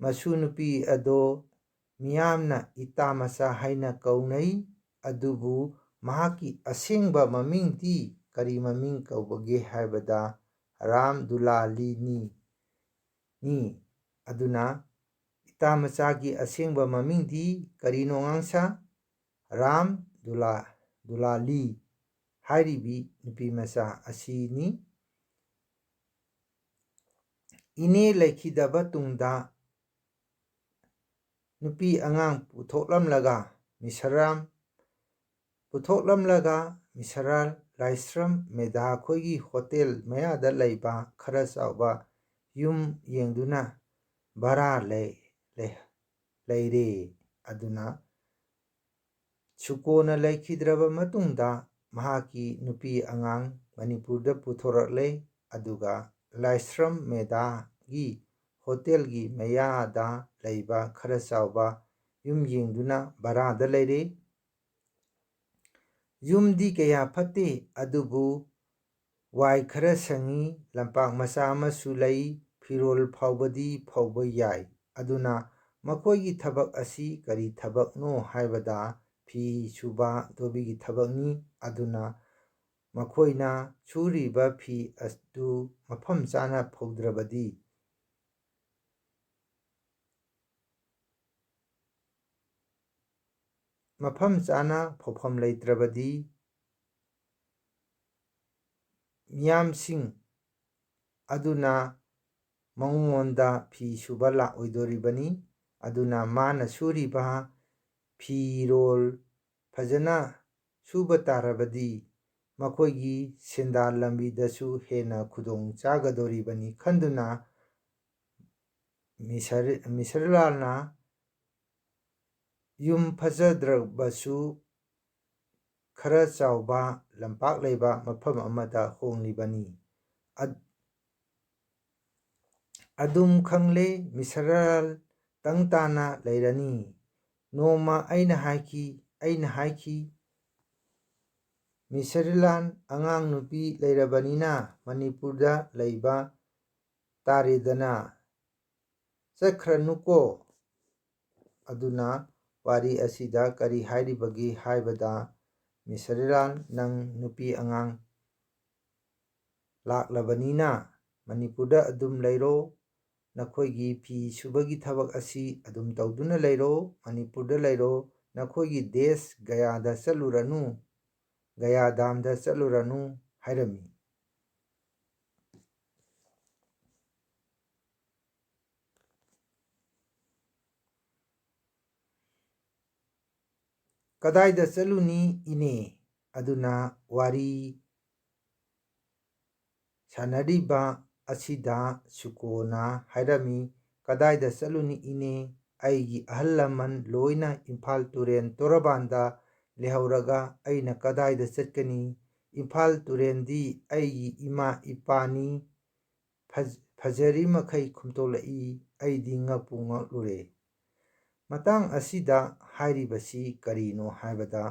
ꯃꯁꯨ ꯅꯨꯄꯤ ꯑꯗꯣ ꯃꯤꯌꯥꯝꯅ ꯏꯇꯥ ꯃꯆꯥ ꯍꯥꯏꯅ ꯀꯧꯅꯩ, ꯑꯗꯨꯕꯨ ꯃꯍꯥꯛꯀꯤ ꯑꯁꯦꯡꯕ ꯃꯃꯤꯡꯗꯤ ꯀꯔꯤ ꯃꯃꯤꯡ ꯀꯧꯕꯒꯦ ꯍꯥꯏꯕꯗ ꯔꯥꯝ ꯗꯨꯂꯥꯂꯤꯅꯤ꯫ ꯅꯤ꯫ ꯑꯗꯨꯅ ꯏꯇꯥ ꯃꯆꯥꯒꯤ ꯑꯁꯦꯡꯕ ꯃꯃꯤꯡꯗꯤ ꯀꯔꯤꯅꯣ ꯑꯉꯥꯡꯁꯥ? ꯔꯥꯝ ꯗꯨꯂꯥ-, ꯗꯨꯂꯥꯂꯤ ꯍꯥꯏꯔꯤꯕꯤ ꯅꯨꯄꯤ ꯃꯆꯥ ꯑꯁꯤꯅꯤ꯫ ꯏꯅꯦ ꯂꯩꯈꯤꯗꯕ ꯇꯨꯡꯗ ꯅꯨꯄꯤ ꯑꯉꯥꯡ ꯄꯨꯊꯣꯛꯂꯝꯂꯒ ꯃꯤꯁꯔꯥꯝ ꯄꯨꯊꯣꯛꯂꯝꯂꯒ ꯃꯤꯁꯔꯥꯜ ꯂꯥꯏꯁ꯭ꯔꯝ ꯃꯦꯙꯥ ꯑꯩꯈꯣꯏꯒꯤ ꯍꯣꯇꯦꯜ ꯃꯌꯥꯗ ꯂꯩꯕ ꯈꯔ ꯆꯥꯎꯕ ꯌꯨꯝ ꯌꯦꯡꯗꯨꯅ ꯚꯔꯥ ꯂꯩ-, ꯂꯩ-, ꯂꯩꯔꯦ꯫ ꯑꯗꯨꯅ ꯁꯨꯀꯣꯅ ꯂꯩꯈꯤꯗ꯭ꯔꯕ ꯃꯇꯨꯡꯗ ꯃꯍꯥꯛꯀꯤ ꯅꯨꯄꯤ ꯑꯉꯥꯡ ꯃꯅꯤꯄꯨꯔꯗ ꯄꯨꯊꯣꯔꯛꯂꯦ꯫ ꯑꯗꯨꯒ ꯂꯥꯏꯁ꯭ꯔꯝ ꯃꯦꯙꯥꯒꯤ ꯍꯣꯇꯦꯜꯒꯤ ꯃꯌꯥꯗ ꯂꯩꯕ ꯈꯔ ꯆꯥꯎꯕ ꯌꯨꯝ ꯌꯦꯡꯗꯨꯅ ꯚꯔꯥꯗ ꯂꯩꯔꯦ꯫ ꯌꯨꯝꯗꯤ ꯀꯌꯥ ꯐꯠꯇꯦ, ꯑꯗꯨꯕꯨ ꯋꯥꯏ ꯈꯔ ꯁꯪꯉꯤ, ꯂꯝꯄꯥꯛ ꯃꯆꯥ ꯑꯃꯁꯨ ꯂꯩ, ꯐꯤꯔꯣꯜ ꯐꯥꯎꯕꯗꯤ ꯐꯧꯕ ꯌꯥꯏ꯫ ꯑꯗꯨꯅ ꯃꯈꯣꯏꯒꯤ ꯊꯕꯛ ꯑꯁꯤ ꯀꯔꯤ ꯊꯕꯛꯅꯣ ꯍꯥꯏꯕꯗ ꯐꯤ ꯁꯨꯕ, ꯙꯣꯕꯤꯒꯤ ꯊꯕꯛꯅꯤ꯫ ꯑꯗꯨꯅ ꯃꯈꯣꯏꯅ ꯁꯨꯔꯤꯕ ꯐꯤ ꯑꯗꯨ ꯃꯐꯝ ꯆꯥꯅ ꯐꯧꯗ꯭ꯔꯕꯗꯤ, ꯃꯐꯝ ꯆꯥꯅ ꯐꯧꯐꯝ ꯂꯩꯇ꯭ꯔꯕꯗꯤ ꯃꯤꯌꯥꯝꯁꯤꯡ ꯑꯗꯨꯅ ꯃꯉꯣꯟꯗ ꯐꯤ ꯁꯨꯕ ꯂꯥꯛꯑꯣꯏꯗꯣꯔꯤꯕꯅꯤ꯫ ꯑꯗꯨꯅ ꯃꯥꯅ ꯁꯨꯔꯤꯕ ꯐꯤꯔꯣꯜ ꯐꯖꯅ ꯁꯨꯕ ꯇꯥꯔꯕꯗꯤ ꯃꯈꯣꯏꯒꯤ ꯁꯦꯟꯗꯥꯟ ꯂꯝꯕꯤꯗꯁꯨ ꯍꯦꯟꯅ ꯈꯨꯗꯣꯡ ꯆꯥꯒꯗꯣꯔꯤꯕꯅꯤ ꯈꯟꯗꯨꯅ ꯃꯤꯁꯔ-, ꯃꯤꯁꯔꯂꯥꯜꯅ ꯌꯨꯝ ꯐꯖꯗ꯭ꯔꯕꯁꯨ ꯈꯔ ꯆꯥꯎꯕ ꯂꯝꯄꯥꯛ ꯂꯩꯕ ꯃꯐꯝ ꯑꯃꯗ ꯍꯣꯡꯂꯤꯕꯅꯤ꯫ ꯑꯠ-, ꯑꯗꯨꯝ ꯈꯪꯂꯦ, ꯃꯤꯁꯔꯥꯜ ꯇꯪ ꯇꯥꯅ ꯂꯩꯔꯅꯤ꯫ ꯅꯣꯡꯃ ꯑꯩꯅ ꯍꯥꯏꯈꯤ, ꯑꯩꯅ ꯍꯥꯏꯈꯤ, "ꯃꯤꯁꯔꯤꯂꯥꯟ ꯑꯉꯥꯡ ꯅꯨꯄꯤ ꯂꯩꯔꯕꯅꯤꯅ ꯃꯅꯤꯄꯨꯔꯗ ꯂꯩꯕ ꯇꯥꯔꯦꯗꯅ, ꯆꯠꯈ꯭ꯔꯅꯨꯀꯣ"꯫ ꯑꯗꯨꯅ ꯋꯥꯔꯤ ꯑꯁꯤꯗ ꯀꯔꯤ ꯍꯥꯏꯔꯤꯕꯒꯦ ꯍꯥꯏꯕꯗ, "ꯃꯤꯁꯔꯤꯂꯥꯟ, ꯅꯪ ꯅꯨꯄꯤ ꯑꯉꯥꯡ ꯂꯥꯛꯂꯕꯅꯤꯅ ꯃꯅꯤꯄꯨꯔꯗ ꯑꯗꯨꯝ ꯂꯩꯔꯣ, ꯅꯈꯣꯏꯒꯤ ꯐꯤ ꯁꯨꯕꯒꯤ ꯊꯕꯛ ꯑꯁꯤ ꯑꯗꯨꯝ ꯇꯧꯗꯨꯅ ꯂꯩꯔꯣ, ꯃꯅꯤꯄꯨꯔꯗ ꯂꯩꯔꯣ, ꯅꯈꯣꯏꯒꯤ ꯗꯦꯁ ꯒꯌꯥꯗ ꯆꯠꯂꯨꯔꯅꯨ"꯫ ꯒꯌꯥ ꯗꯥꯝꯗ ꯆꯠꯂꯨꯔꯅꯨ ꯍꯥꯏꯔꯝꯃꯤ꯫ "ꯀꯗꯥꯏꯗ ꯆꯠꯂꯨꯅꯤ ꯏꯅꯦ?" ꯑꯗꯨꯅ ꯋꯥꯔꯤ ꯁꯥꯟꯅꯔꯤꯕ ꯑꯁꯤꯗ ꯁꯨꯀꯣꯅ ꯍꯥꯏꯔꯝꯃꯤ, "ꯀꯗꯥꯏꯗ ꯆꯠꯂꯨꯅꯤ ꯏꯅꯦ? ꯑꯩꯒꯤ ꯑꯍꯜ ꯂꯃꯟ ꯂꯣꯏꯅ ꯏꯝꯐꯥꯜ ꯇꯨꯔꯦꯟ ꯇꯣꯔꯕꯥꯟꯗ ꯂꯩꯍꯧꯔꯒ ꯑꯩꯅ ꯀꯗꯥꯏꯗ ꯆꯠꯀꯅꯤ? ꯏꯝꯐꯥꯜ ꯇꯨꯔꯦꯟꯗꯤ ꯑꯩꯒꯤ ꯏꯃꯥ ꯏꯄꯥꯅꯤ꯫ ꯐꯖ-, ꯐꯖꯔꯤ ꯃꯈꯩ ꯈꯨꯝꯇꯣꯂꯛꯏ꯫ ꯑꯩꯗꯤ ꯉꯛꯄꯨ ꯉꯛꯂꯨꯔꯦ꯫" ꯃꯇꯥꯡ ꯑꯁꯤꯗ ꯍꯥꯏꯔꯤꯕꯁꯤ ꯀꯔꯤꯅꯣ ꯍꯥꯏꯕꯗ,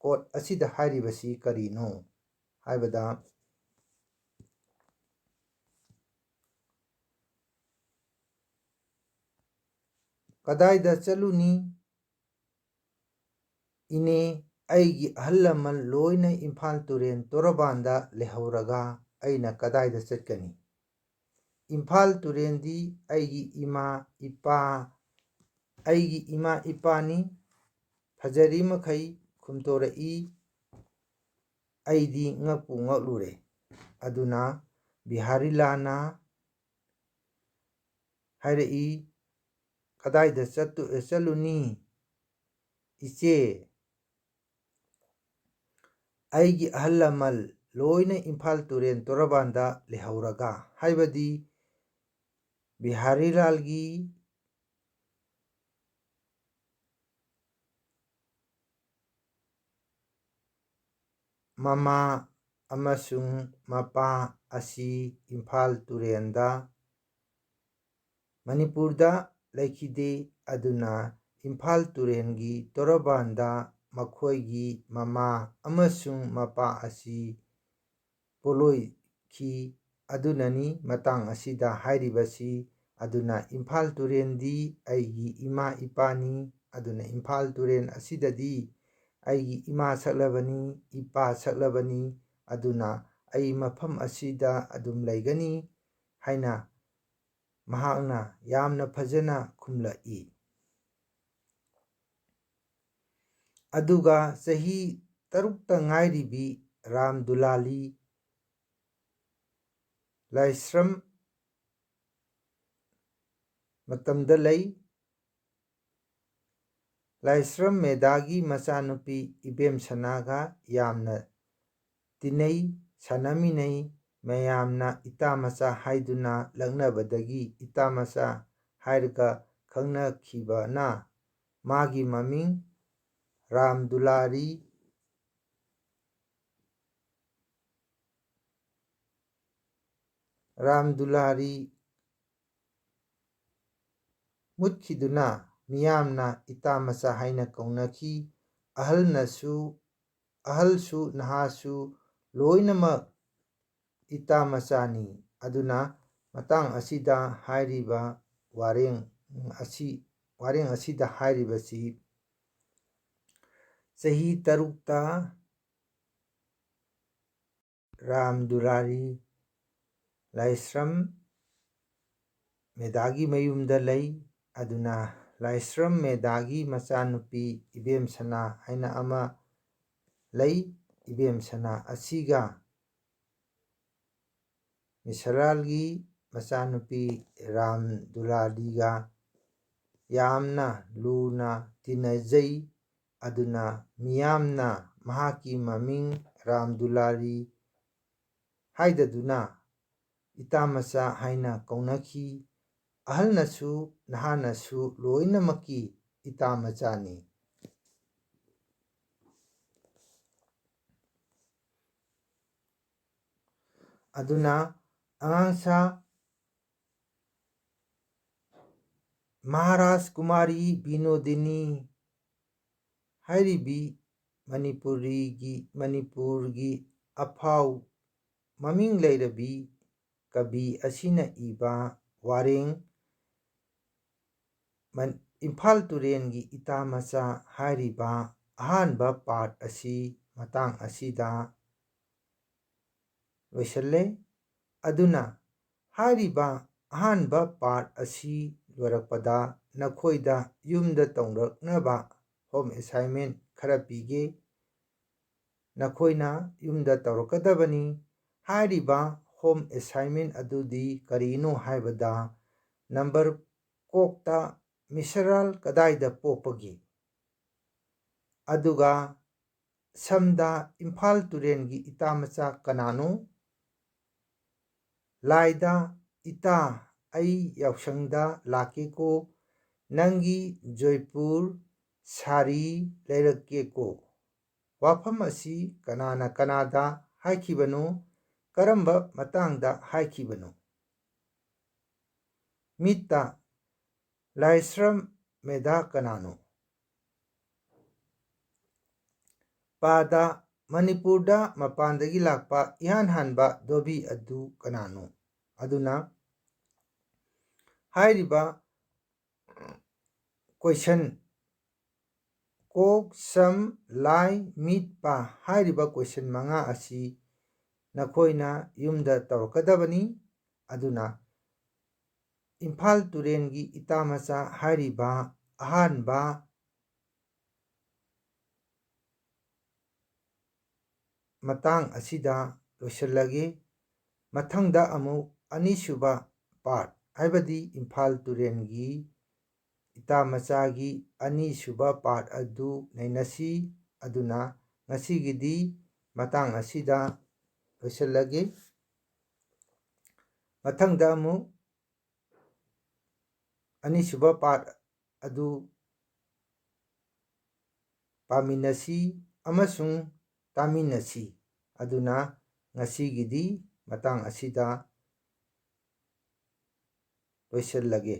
ꯀꯣꯠ ꯑꯁꯤꯗ ꯍꯥꯏꯔꯤꯕꯁꯤ ꯀꯔꯤꯅꯣ ꯍꯥꯏꯕꯗ, "ꯀꯗꯥꯏꯗ ꯆꯠꯂꯨꯅꯤ ꯏꯅꯦ? ꯑꯩꯒꯤ ꯑꯍꯜ ꯂꯃꯟ ꯂꯣꯏꯅ ꯏꯝꯐꯥꯜ ꯇꯨꯔꯦꯟ ꯇꯣꯔꯕꯥꯟꯗ ꯂꯩꯍꯧꯔꯒ ꯑꯩꯅ ꯀꯗꯥꯏꯗ ꯆꯠꯀꯅꯤ? ꯏꯝꯐꯥꯜ ꯇꯨꯔꯦꯟꯗꯤ ꯑꯩꯒꯤ ꯏꯃꯥ ꯏꯄꯥ, ꯑꯩꯒꯤ ꯏꯃꯥ ꯏꯄꯥꯅꯤ꯫ ꯐꯖꯔꯤ ꯃꯈꯩ ꯈꯨꯝꯇꯣꯔꯛꯏ꯫ ꯑꯩꯗꯤ ꯉꯛꯄꯨ ꯉꯛꯂꯨꯔꯦ꯫" ꯑꯗꯨꯅ ꯕꯤꯍꯥꯔꯤꯂꯥꯜꯅ ꯍꯥꯏꯔꯛꯏ, "ꯀꯗꯥꯏꯗ ꯆꯠꯇꯨ-, ꯆꯠꯂꯨꯅꯤ ꯏꯆꯦ? ꯑꯩꯒꯤ ꯑꯍꯜ ꯂꯃꯟ ꯂꯣꯏꯅ ꯏꯝꯐꯥꯜ ꯇꯨꯔꯦꯟ ꯇꯣꯔꯕꯥꯟꯗ ꯂꯩꯍꯧꯔꯒ", ꯍꯥꯏꯕꯗꯤ ꯕꯤꯍꯥꯔꯤꯂꯥꯜꯒꯤ ꯃꯃꯥ ꯑꯃꯁꯨꯡ ꯃꯄꯥ ꯑꯁꯤ ꯏꯝꯐꯥꯜ ꯇꯨꯔꯦꯟꯗ, ꯃꯅꯤꯄꯨꯔꯗ ꯂꯩꯈꯤꯗꯦ꯫ ꯑꯗꯨꯅ ꯏꯝꯐꯥꯜ ꯇꯨꯔꯦꯟꯒꯤ ꯇꯣꯔꯕꯥꯟꯗ ꯃꯈꯣꯏꯒꯤ ꯃꯃꯥ ꯑꯃꯁꯨꯡ ꯃꯄꯥ ꯑꯁꯤ ꯄꯣꯂꯣꯏꯈꯤ꯫ ꯑꯗꯨꯅꯅꯤ ꯃꯇꯥꯡ ꯑꯁꯤꯗ ꯍꯥꯏꯔꯤꯕꯁꯤ꯫ ꯑꯗꯨꯅ ꯏꯝꯐꯥꯜ ꯇꯨꯔꯦꯟꯗꯤ ꯑꯩꯒꯤ ꯏꯃꯥ ꯏꯄꯥꯅꯤ꯫ ꯑꯗꯨꯅ ꯏꯝꯐꯥꯜ ꯇꯨꯔꯦꯟ ꯑꯁꯤꯗꯗꯤ ꯑꯩꯒꯤ ꯏꯃꯥ ꯁꯛꯂꯕꯅꯤ, ꯏꯄꯥ ꯁꯛꯂꯕꯅꯤ꯫ ꯑꯗꯨꯅ ꯑꯩ ꯃꯐꯝ ꯑꯁꯤꯗ ꯑꯗꯨꯝ ꯂꯩꯒꯅꯤ ꯍꯥꯏꯅ ꯃꯍꯥꯛꯅ ꯌꯥꯝꯅ ꯐꯖꯅ ꯈꯨꯝꯂꯛꯏ꯫ ꯑꯗꯨꯒ ꯆꯍꯤ ꯇꯔꯨꯛꯇ ꯉꯥꯏꯔꯤꯕꯤ ꯔꯥꯝ ꯗꯨꯂꯥꯂꯤ ꯂꯥꯏꯁ꯭ꯔꯝ ꯃꯇꯝꯗ ꯂꯩ꯫ ꯂꯥꯏꯁ꯭ꯔꯝ ꯃꯦꯗꯥꯒꯤ ꯃꯆꯥꯅꯨꯄꯤ ꯏꯕꯦꯝꯁꯅꯥꯒ ꯌꯥꯝꯅ ꯇꯤꯟꯅꯩ, ꯁꯥꯟꯅꯃꯤꯟꯅꯩ꯫ ꯃꯌꯥꯝꯅ ꯏꯇꯥ ꯃꯆꯥ ꯍꯥꯏꯗꯨꯅ ꯂꯛꯅꯕꯗꯒꯤ ꯏꯇꯥ ꯃꯆꯥ ꯍꯥꯏꯔꯒ ꯈꯪꯅꯈꯤꯕꯅ ꯃꯥꯒꯤ ꯃꯃꯤꯡ ꯔꯥꯝ ꯗꯨꯂꯥꯔꯤ, ꯔꯥꯝ ꯗꯨꯂꯥꯔꯤ ꯃꯨꯠꯈꯤꯗꯨꯅ ꯃꯤꯌꯥꯝꯅ ꯏꯇꯥ ꯃꯆꯥ ꯍꯥꯏꯅ ꯀꯧꯅꯈꯤ꯫ ꯑꯍꯜꯅꯁꯨ, ꯑꯍꯜꯁꯨ ꯅꯍꯥꯁꯨ ꯂꯣꯏꯅꯃꯛ ꯏꯇꯥ ꯃꯆꯥꯅꯤ꯫ ꯑꯗꯨꯅ ꯃꯇꯥꯡ ꯑꯁꯤꯗ ꯍꯥꯏꯔꯤꯕ ꯋꯥꯔꯦꯡ ꯑꯁꯤ, ꯋꯥꯔꯦꯡ ꯑꯁꯤꯗ ꯍꯥꯏꯔꯤꯕꯁꯤ ꯆꯍꯤ ꯇꯔꯨꯛꯇ ꯔꯥꯝ ꯗꯨꯂꯥꯔꯤ ꯂꯥꯏꯁ꯭ꯔꯝ ꯃꯦꯗꯥꯒꯤ ꯃꯌꯨꯝꯗ ꯂꯩ꯫ ꯑꯗꯨꯅ ꯂꯥꯏꯁ꯭ꯔꯝ ꯃꯦꯗꯥꯒꯤ ꯃꯆꯥꯅꯨꯄꯤ ꯏꯕꯦꯝꯁꯅꯥ ꯍꯥꯏꯅ ꯑꯃ ꯂꯩ꯫ ꯏꯕꯦꯝꯁꯅꯥ ꯑꯁꯤꯒ ꯃꯤꯁꯂꯥꯜꯒꯤ ꯃꯆꯥꯅꯨꯄꯤ ꯔꯥꯝ ꯗꯨꯂꯥꯂꯤꯒ ꯌꯥꯝꯅ ꯂꯨꯅ ꯇꯤꯟꯅꯖꯩ꯫ ꯑꯗꯨꯅ ꯃꯤꯌꯥꯝꯅ ꯃꯍꯥꯛꯀꯤ ꯃꯃꯤꯡ ꯔꯥꯝ ꯗꯨꯂꯥꯂꯤ ꯍꯥꯏꯗꯗꯨꯅ ꯏꯇꯥ ꯃꯆꯥ ꯍꯥꯏꯅ ꯀꯧꯅꯈꯤ꯫ ꯑꯍꯜꯅꯁꯨ ꯅꯍꯥꯅꯁꯨ ꯂꯣꯏꯅꯃꯛꯀꯤ ꯏꯇꯥ ꯃꯆꯥꯅꯤ꯫ ꯑꯗꯨꯅ ꯑꯉꯥꯡꯁꯥ ꯃꯍꯥꯔꯥꯖ ꯀꯨꯃꯥꯔꯤ ꯕꯤꯅꯣꯗꯤꯅꯤ ꯍꯥꯏꯔꯤꯕꯤ ꯃꯅꯤꯄꯨꯔꯤꯒꯤ, ꯃꯅꯤꯄꯨꯔꯒꯤ ꯑꯐꯥꯎ ꯃꯃꯤꯡ ꯂꯩꯔꯕꯤ ꯀꯕꯤ ꯑꯁꯤꯅ ꯏꯕ ꯋꯥꯔꯦꯡ ꯃꯟ-, ꯏꯝꯐꯥꯜ ꯇꯨꯔꯦꯟꯒꯤ ꯏꯇꯥ ꯃꯆꯥ ꯍꯥꯏꯔꯤꯕ ꯑꯍꯥꯟꯕ ꯄꯥꯔꯠ ꯑꯁꯤ ꯃꯇꯥꯡ ꯑꯁꯤꯗ ꯂꯣꯏꯁꯤꯜꯂꯦ꯫ ꯑꯗꯨꯅ ꯍꯥꯏꯔꯤꯕ ꯑꯍꯥꯟꯕ ꯄꯥꯔꯠ ꯑꯁꯤ ꯂꯣꯏꯔꯛꯄꯗ ꯅꯈꯣꯏꯗ ꯌꯨꯝꯗ ꯇꯧꯔꯛꯅꯕ ꯍꯣꯝ ꯑꯦꯁꯥꯏꯟꯃꯦꯟ ꯈꯔ ꯄꯤꯒꯦ꯫ ꯅꯈꯣꯏꯅ ꯌꯨꯝꯗ ꯇꯧꯔꯛꯀꯗꯕꯅꯤ꯫ ꯍꯥꯏꯔꯤꯕ home assignment ꯑꯗꯨꯗꯤ ꯀꯔꯤꯅꯣ ꯍꯥꯏꯕꯗ, ꯅꯝꯕꯔ ꯀꯣꯛꯇ ꯃꯤꯁꯔꯥꯜ ꯀꯗꯥꯏꯗ ꯄꯣꯛꯄꯒꯦ? ꯑꯗꯨꯒ ꯁꯝꯗ ꯏꯝꯐꯥꯜ ꯇꯨꯔꯦꯜꯒꯤ ꯏꯇꯥ ꯃꯆꯥ ꯀꯅꯥꯅꯣ? ꯂꯥꯏꯗ, ꯏꯇꯥ, ꯑꯩ ꯌꯥꯎꯁꯪꯗ ꯂꯥꯛꯀꯦꯀꯣ, ꯅꯪꯒꯤ ꯖꯣꯏꯄꯨꯔ ꯁꯥꯔꯤ ꯂꯩꯔꯛꯀꯦꯀꯣ꯫ ꯋꯥꯐꯝ ꯑꯁꯤ ꯀꯅꯥꯅ ꯀꯅꯥꯗ ꯍꯥꯏꯈꯤꯕꯅꯣ? ꯀꯔꯝꯕ ꯃꯇꯥꯡꯗ ꯍꯥꯏꯈꯤꯕꯅꯣ? ꯃꯤꯠꯇ, ꯂꯥꯏꯁ꯭ꯔꯝ ꯃꯦꯙꯥ ꯀꯅꯥꯅꯣ? ꯄꯥꯗ, ꯃꯅꯤꯄꯨꯔꯗ ꯃꯄꯥꯟꯗꯒꯤ ꯂꯥꯛꯄ ꯏꯍꯥꯟ ꯍꯥꯟꯕ ꯙꯣꯕꯤ ꯑꯗꯨ ꯀꯅꯥꯅꯣ? ꯑꯗꯨꯅ ꯍꯥꯏꯔꯤꯕ ꯀꯣꯏꯁꯟ, ꯀꯣꯛ, ꯁꯝ, ꯂꯥꯏ, ꯃꯤꯠ, ꯄꯥ ꯍꯥꯏꯔꯤꯕ ꯀꯣꯏꯁꯟ ꯃꯉꯥ ꯑꯁꯤ ꯅꯈꯣꯏꯅ ꯌꯨꯝꯗ ꯇꯧꯔꯛꯀꯗꯕꯅꯤ꯫ ꯑꯗꯨꯅ ꯏꯝꯐꯥꯜ ꯇꯨꯔꯦꯜꯒꯤ ꯏꯇꯥ ꯃꯆꯥ ꯍꯥꯏꯔꯤꯕ ꯑꯍꯥꯟꯕ ꯃꯇꯥꯡ ꯑꯁꯤꯗ ꯂꯣꯏꯁꯤꯜꯂꯒꯦ꯫ ꯃꯊꯪꯗ ꯑꯃꯨꯛ ꯑꯅꯤꯁꯨꯕ ꯄꯥꯔꯠ, ꯍꯥꯏꯕꯗꯤ ꯏꯝꯐꯥꯜ ꯇꯨꯔꯦꯜꯒꯤ ꯏꯇꯥ ꯃꯆꯥꯒꯤ ꯑꯅꯤꯁꯨꯕ ꯄꯥꯔꯠ ꯑꯗꯨ ꯅꯩꯅꯁꯤ꯫ ꯑꯗꯨꯅ ꯉꯁꯤꯒꯤꯗꯤ ꯃꯇꯥꯡ ꯑꯁꯤꯗ ꯂꯣꯏꯁꯤꯜꯂꯒꯦ꯫ ꯃꯊꯪꯗ ꯑꯃꯨꯛ ꯑꯅꯤꯁꯨꯕ ꯄꯥꯔꯠ ꯑꯗꯨ ꯄꯥꯃꯤꯟꯅꯁꯤ ꯑꯃꯁꯨꯡ ꯇꯥꯃꯤꯟꯅꯁꯤ꯫ ꯑꯗꯨꯅ ꯉꯁꯤꯒꯤꯗꯤ ꯃꯇꯥꯡ ꯑꯁꯤꯗ ꯂꯣꯏꯁꯤꯜꯂꯒꯦ꯫